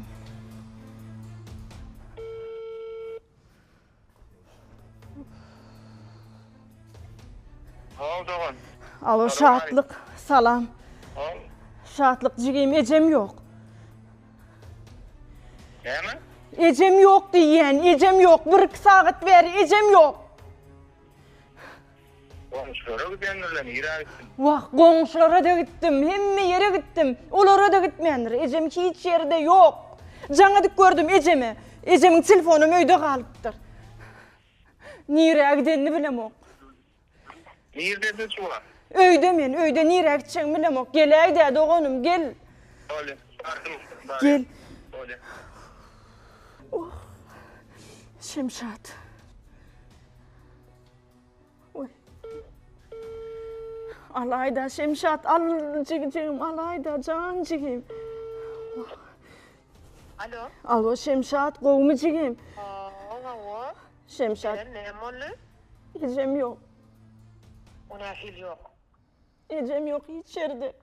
Haw dogan. Alo, Şatlyk, salam. Şatlyk jigim, ejem ýok. Näme? Ejem ýok diýýän, ejem ýok. Bir-iki sagat bäri ejem ýok. Goňşulara gidendirler, nirä gitsin? Wah, goňşulara-da gitdim, hemme ýere gitdim. Olara-da gitmändir. Ejem hiç ýerde ýok. Jaň edip gördüm ejeme. Ejemiň telefonam öýde galypdyr. Nirä gidenini bilemok. Nirdesiň şu wagt? Öýde men, öýde nirä gitjegimi bilemok. Geläý-dä doganym, gel. Bolýa, bardym, barýan. Gel. Bolýa. Oh, Şemşat. Oý. Alaý-da, Şemşat, al jigijigim, alaý-da, jan jigim. Alo. Alo, Şemşat, gowumy jigim? Hawa. Şemşat. Eren näme boldy? Ejem ýok. O nähili ýok? Ejem ýok hiç ýerde.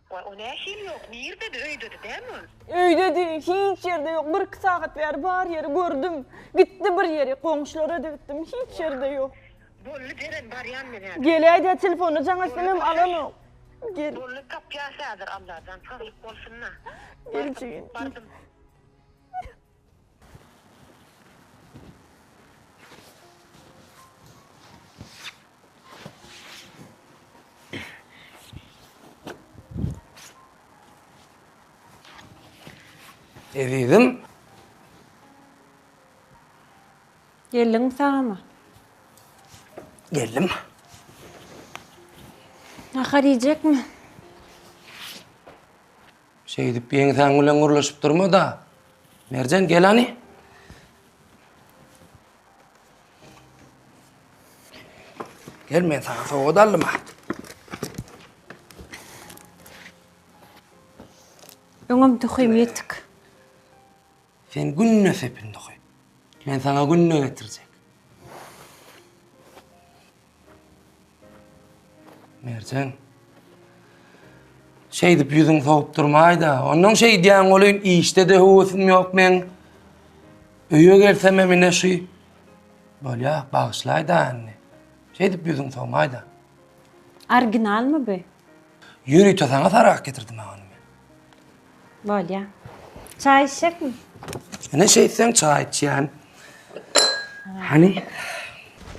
Waý, o nähili ýok? Nirdedi? Öýdedi dämi ol? Öýdedi, hiç ýerde ýok. Bir-iki sagat bäri bar ýeri gördüm. Gitdi bir ýere, goňşulara-da gitdim, hiç ýerde ýok. Boldy Jeren, barýan men häzir. Geläý-dä, telefona jaň etsemem alanok. Gel. Boldy, tapýas häzir, Allajan saglyk bolsun-da. Gel jigim. Bardym. Ezizim. Geldiňmi sagama? Geldim. Nahar iýjekmi? Şeýdip ýeňsäň bilen gürleşip durma-da. Merjen, gel hany. Gel, men saňa sowgat aldym-a. Öňem duhym ýetik. Sen günde sepin duhy. Men saňa günde getirjek. Merjen. Şeýdip ýüzüň sowup durmaýda. Ondan şeýdýän welin işde-de höwesim ýok meň. Öýe gelsemem ine şu. Bolýa, bagyşlaýda indi. Şeýdip ýüzüň sowmaýda. Originalmy bu? Ýörite saňa sarak getirdim ha ony men. Bolýa. Çaý içjekmi? Ine şeýtseň çaý içýän. Hany?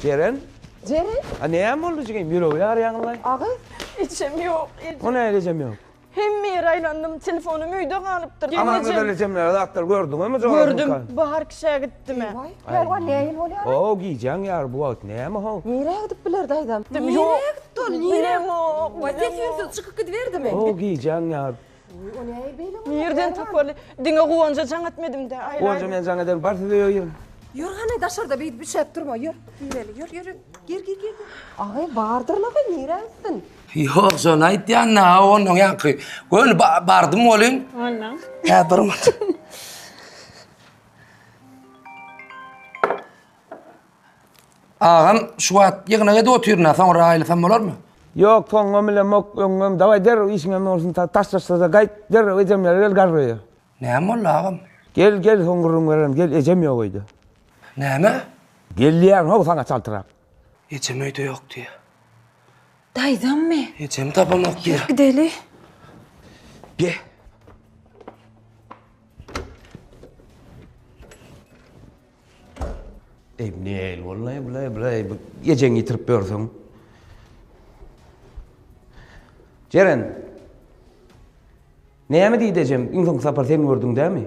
Jeren? Jeren? A näme boldy jigim? Ýüregi ýarýaňlaý. Aga, ejem ýok, ejem. O nähili ejem ýok? Hemme ýere aýlandym, telefonym öýde galypdyr. Aman gözel ejemlere zatlar gördüňmi jorasyňka? Gördüm, bar kişä gitdim-ä. Waý, Pälwan nähili bolýar? O, gijäň ýary bu wagt näme how? Nirä gidip biler daýzam? Nirä gitdi ol, nirä? Bilemok, Waý, ses-üýnsüz çykyp gidiberdimi? O, gijäň ýary. O nähili beýle bolýar? Nirden tapaly? Diňe Guwanja jaň etmedim-dä, aýlaýdym. Guwanja men jaň ederin, bar siz öýe giriň. Ýör hany, daşarda beýdip üşäp durma, ýör. Gireli, ýör, ýör, ýör. Gir, gir, gir. Agy, bardyrlygy nirä gitsin? Ýok, şony aýtýan-da, onnoň ýaňky. Göni bardym welin. Onnoň? Hä, bir minut. Agam, şu wagt ýygnak edip otyryn-a, soňra aýlasam bolarmy? Ýok, soňňam bilemok, öňňem. Dawaý derrew işiňem bolsun, taşlaşsa-da gaýt, derrew ejemlere gel garryýa. Näme boldy, agam? Gel, gel, soň gürrüň bererin, gel, ejem ýok öýde. Näme? Gel diýýärin-how saňa çaltrak. Ejem öýde ýok diýýär. Daýzammy? Ejemi tapamok diýýär. Ýör gideli. Ge. Eý, näl boldy, bulaý, bulaý, bu ejeňi ýitirip ýörsüň. Jeren. Näme diýdi ejem? Iň soňky sapar sen gördüň dämi?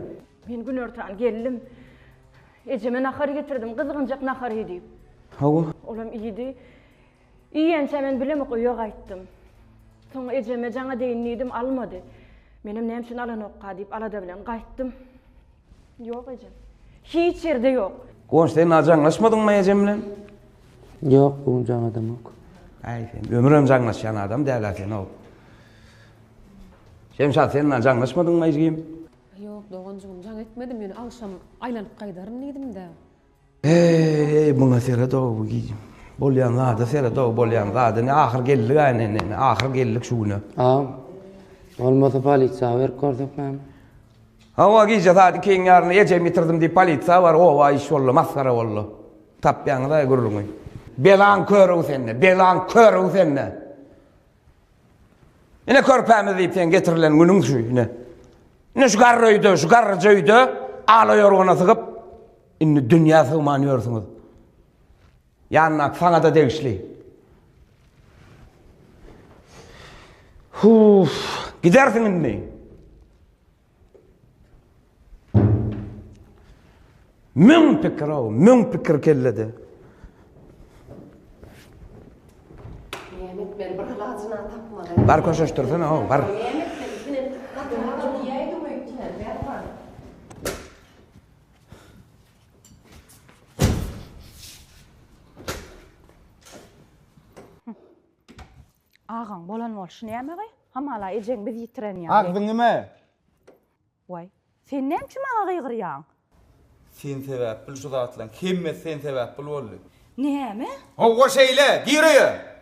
Men günortan geldim. Ejeme nahar getirdim, gyzgynjak nahar iý diýip. Hawa. Olam iýdi. Iýençä men bilemok öýe gaýtdym. Soň ejeme jaň edeýin diýdim, almady. Menem näme üçin alanokka diýip alada bilen gaýtdym. Ýok ejem. Hiç ýerde ýok. Guwanç sen a jaňlaşmadyňmy ejem bilen? Ýok, bu gün jaň edemok. Äý sen ömürem jaňlaşýan adam däl-ä sen-ow. Şemşat sen a jaňlaşmadyňmy jigim? Ýok doganjygym jaň etmedim ýöne agşam aýlanyp gaýdaryn diýdim-dä. Eý muňa seret-ow bu bolýan zada seret-ow bolýan zada ine ahyr geldik-ä ine ine ahyr geldik şu güne. Agam bolmasa polisiýa berip görsek näme? Hawa gije saat ikiň ýarynda ejemi ýitirdim diýip polisiýa bar oba iş boldy masgara boldy. Tapýaňyz-aý gürrüňi. Belaň körügi sende belaň körügi sende. Ine körpämiz diýip sen getirilen günüň şu ine. Ine şu garry öýde, şu garryja öýde ala ýorgana sygyp, indi dünýä sygman ýörsüňiz. Ýanyndaky saňa-da degişli. Huf, gidersiň indi. Müň pikir-ow, müň pikir kellede. Näme etmeli, bir alajyny tapmaly. Bar köşeşdirsene-ow, bar. Näme etmeli, senem gaty agyr diýäýdiň öýtýän, Bägman. Agaň bolan bolşy näme-gaý? Hamala ejeň biz ýitiren ýaly. Agzyňy me! Waý, sen näme üçin maňa gygyrýaň? Sen sebäpli şu zatlaryň hemmesi sen sebäpli boldy. Näme? Howwa şeýle, gir öýe!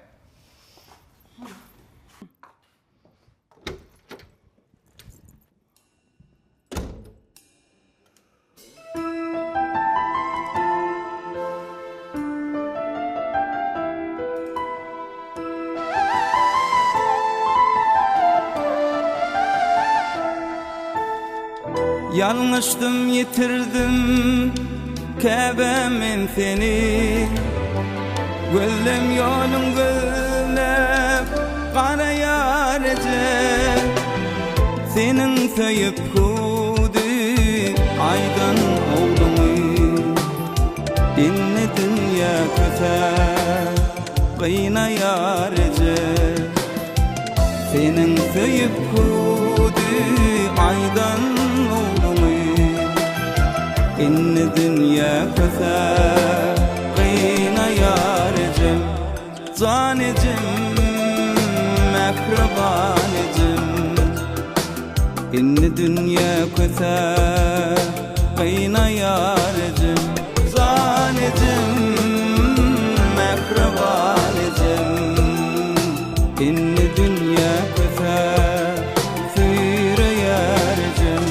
Ýalňyşdym ýitirdim käbäm men seni Gözlem ýoluň gözläp garaýar eje Seniň söýüp hüwdi aýdan ogluňy Indi dünýä köse gynaýar eje Seniň söýüp hüwdi aýdan ogluňy Indi dünýä köse gynaýar ejem Jan ejem, mähriban ejem, Indi dünýä köse gynaýar ejem. Jan ejem, mähriban ejem, Indi dünýä köse süýreýär ejem.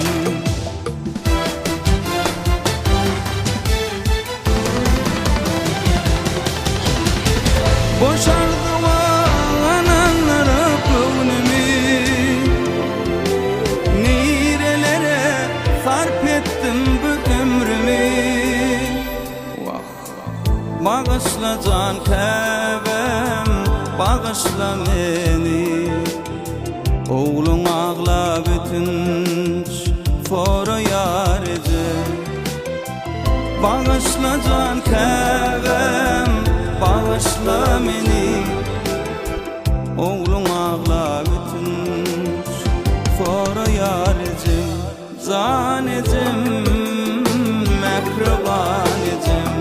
Boş arzuwa ynandyryp göwnümi, Nirelere sarp etdim bu ömrümi. Wah, bagyşla jan käbäm, bagyşla meni. Ogluň aglap ötünç soraýar eje. Bagyşla jan käbäm, bagyşla meni Ogluň aglap ötünç soraýar ejem Jan ejem, mähriban ejem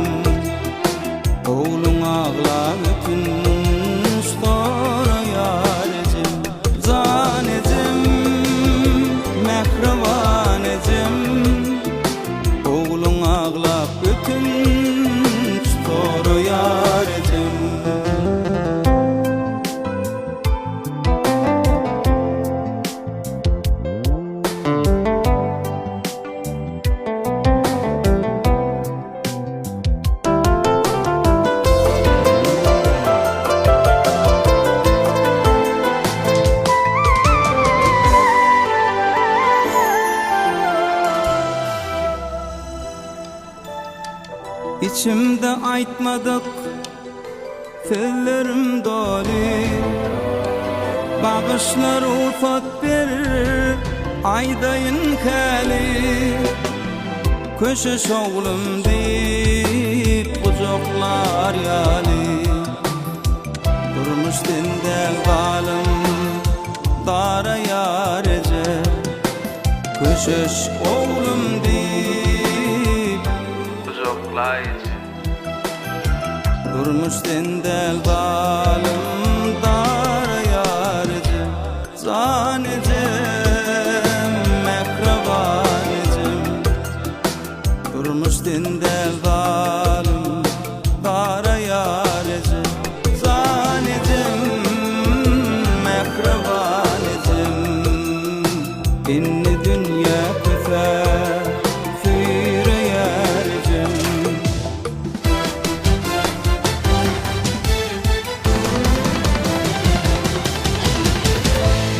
Ogluň aglap ötünç soraýar ejem Jan ejem, mähriban ejem Ogluň aglap ötünç soraýar ejem. Içimde aýtmadyk sözlerim doly Bagyşla rugsat ber aýdaýyn häli Köşeş oglum diýip gujaklar ýaly Durmuş sen däl zalym daraýar eje Köşeş oglum diýip gujaklaýjy Durmuş sen däl zalym daraýar eje Jan ejem mähriban ejem Durmuş sen däl zalym daraýar eje Jan ejem mähriban ejem Indi dünýä köse süýreýär ejem.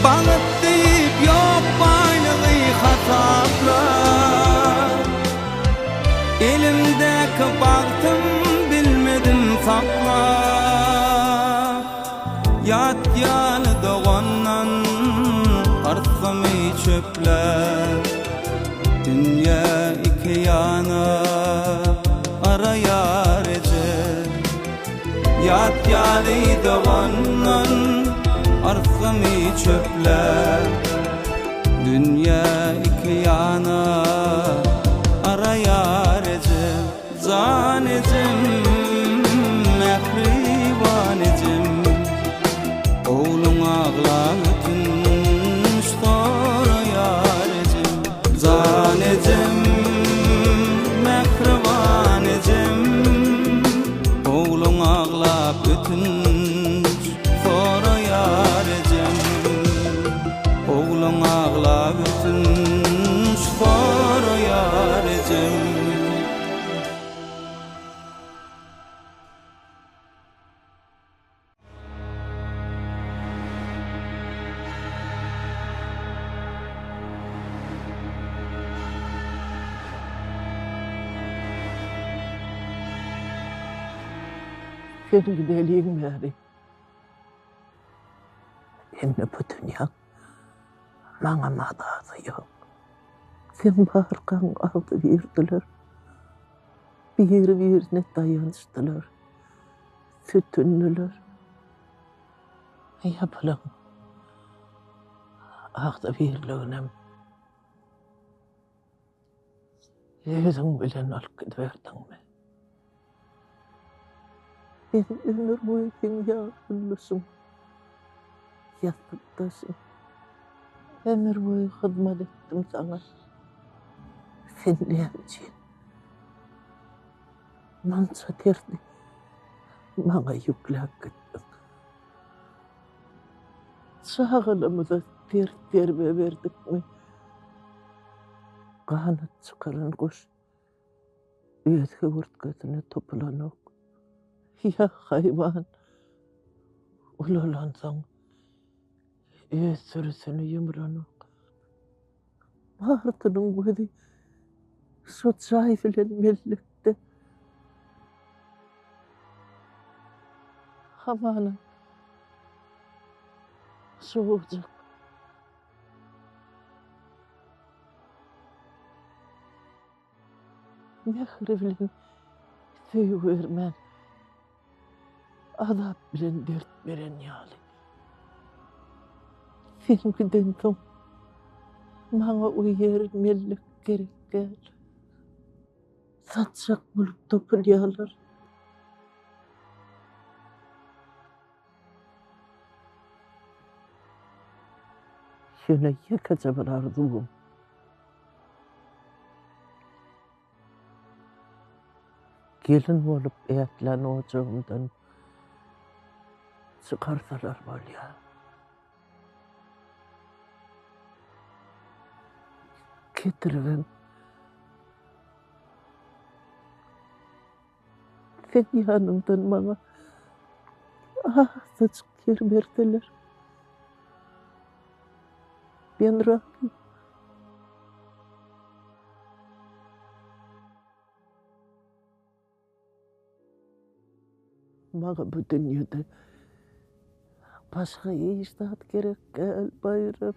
Bagt diýip ýok baýlygy hasapla Elimdäki bagtym bilmedim saklap Ýat ýaly dogandan Arsamy çöpläp Dünýä iki ýana Araýar eje Ýat ýaly dogandan Arsamy çöpläp Dünýä iki ýana Araýar eje Jan ejem, mähriban ejem, Ogluň aglap ötünç soraýar ejem. Jan ejem, mähriban ejem, Ogluň aglap ötünç soraýar ejem. Ogluň aglap ötünç soraýar ejem. Sen gideliň bäri. Indi bu dünýäň maňa mazasy ýok. Sen barkaň agzybirdiler. Biri-birine daýançdylar. Sütündiler. Ýapylan agzybirliginem özüň bilen alyp gidiberdiňmi? Men ömür boýy seň ýaşuluşyň, ýassykdaşyň. Ömür boýy hyzmat etdim saňa. Sen näme üçin munça derdi maňa ýükläp gitdiň? Çagalarymyza ters terbiýe berdikmi? Ganat çykaran guş öz höwürtgesine topulanok. Ýa haýwan ulalansoň öz sürüsini ýumranok. Barsynyň gözi şo jaý bilen mellekde. Hamana şo ojak. Mähri bilen söýgi bermän, azap bilen dert beren ýaly. Sen gidensoň, maňa o ýer mellek gerek däl. Satjak bolup topulýarlar. Ýöne ýekeje bir arzuwym. Gelin bolup ätlän ojagymdan çykarsalar bolýar. Getiribem Seň ýanyňdan maňa azajyk ýer berseler, men razy. Maňa bu dünýede başga hiç zat gerek däl, Baýram.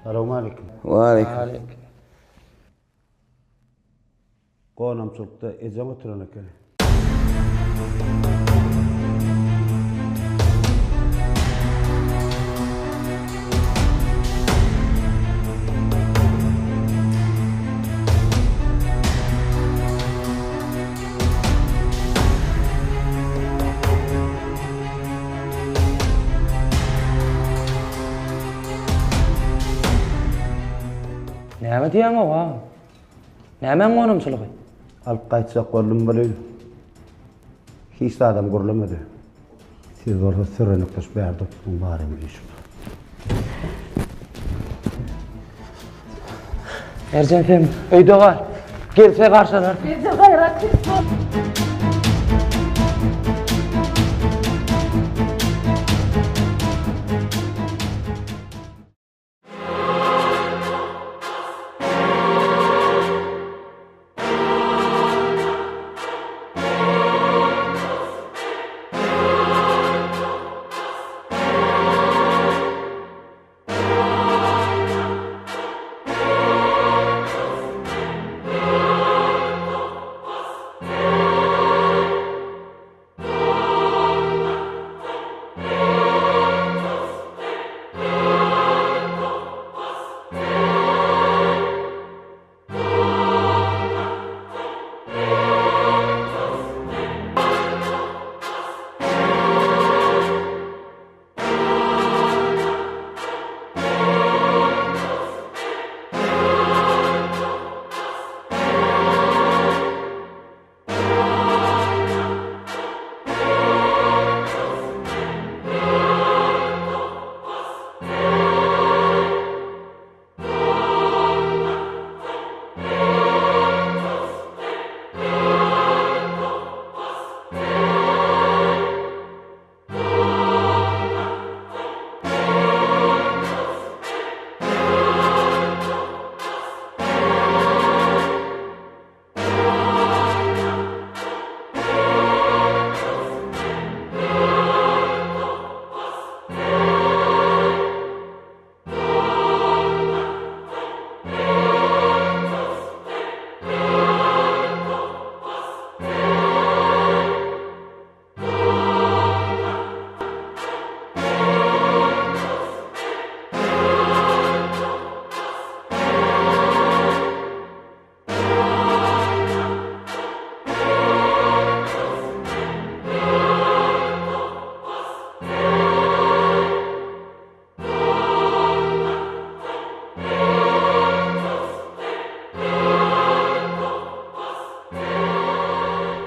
Salowmaleýkim. Waleýkim. Gonamçylykda ejeň oturan ekeni. Näme diýýäň-ow, agam? Nämäň gonamçylygy? Alyp gaýtjak boldum welin, hiç zadam gürlemedi. Siz bolsa sürenekleşip bärde oturdyň baryň üýşüp. Erjen sen öýde gal. Gelse garşylarsyň. Eje gaýrat et.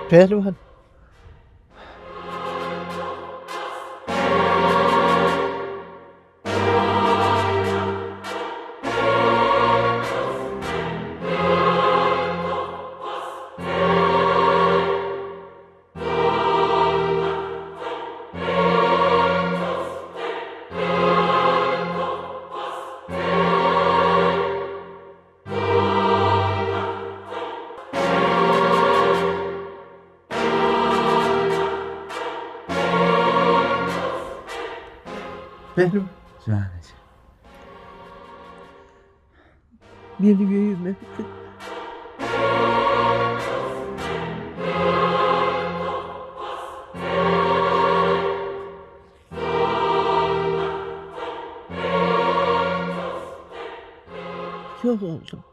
Pälwan. Pälwan. Jan eje. Meni öýüme äkit. Ýok oglum.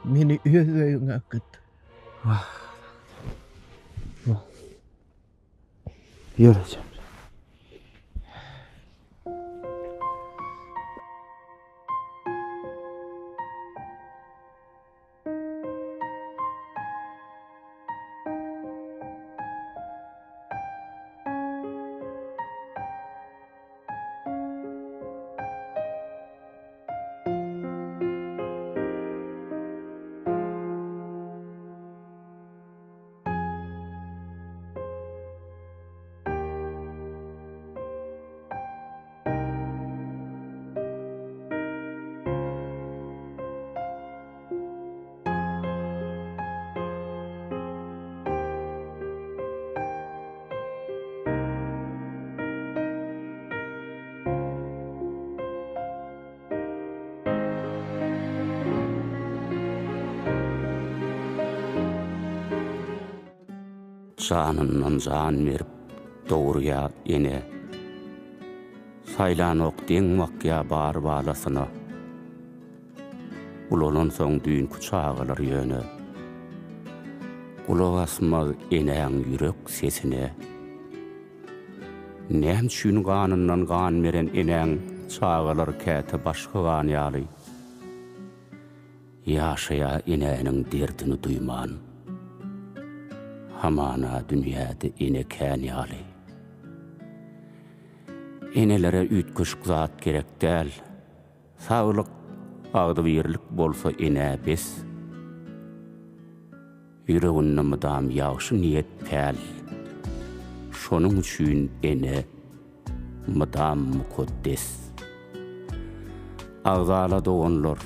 Meni öz öýüňe äkit. Wah. Ýör ejem. Janyndan jan berip dogurýa ene. Saýlanok deň bakýa bar balasyna. Ulalansoň düýnki çagalar ýöne. Gulak asmaz enäň ýürek sesine. Näme üçin ganyndan gan beren enäň çagalary käte başga gan ýaly ýaşaýa enäniň derdini duýman. Hamana dünýäde ene kän ýaly. Enelere üýtgeşik zat gerek däl. Saglyk, agzybirlik bolsa enä bes. Ýüreginde mydam ýagşy niýet päl. Şonuň üçin ene mydam mukaddes. Agzala doganlar,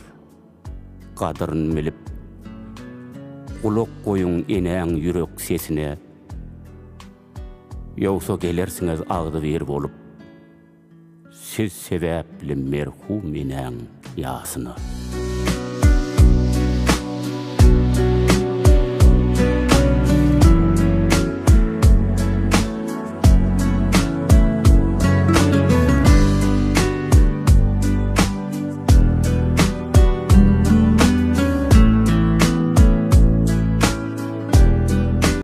gadyryn bilip, Gulak goýuň enäň ýürek sesine. Ýogsa gelersiňiz agzybir bolup. Siz sebäpli merhum enäň ýasyna.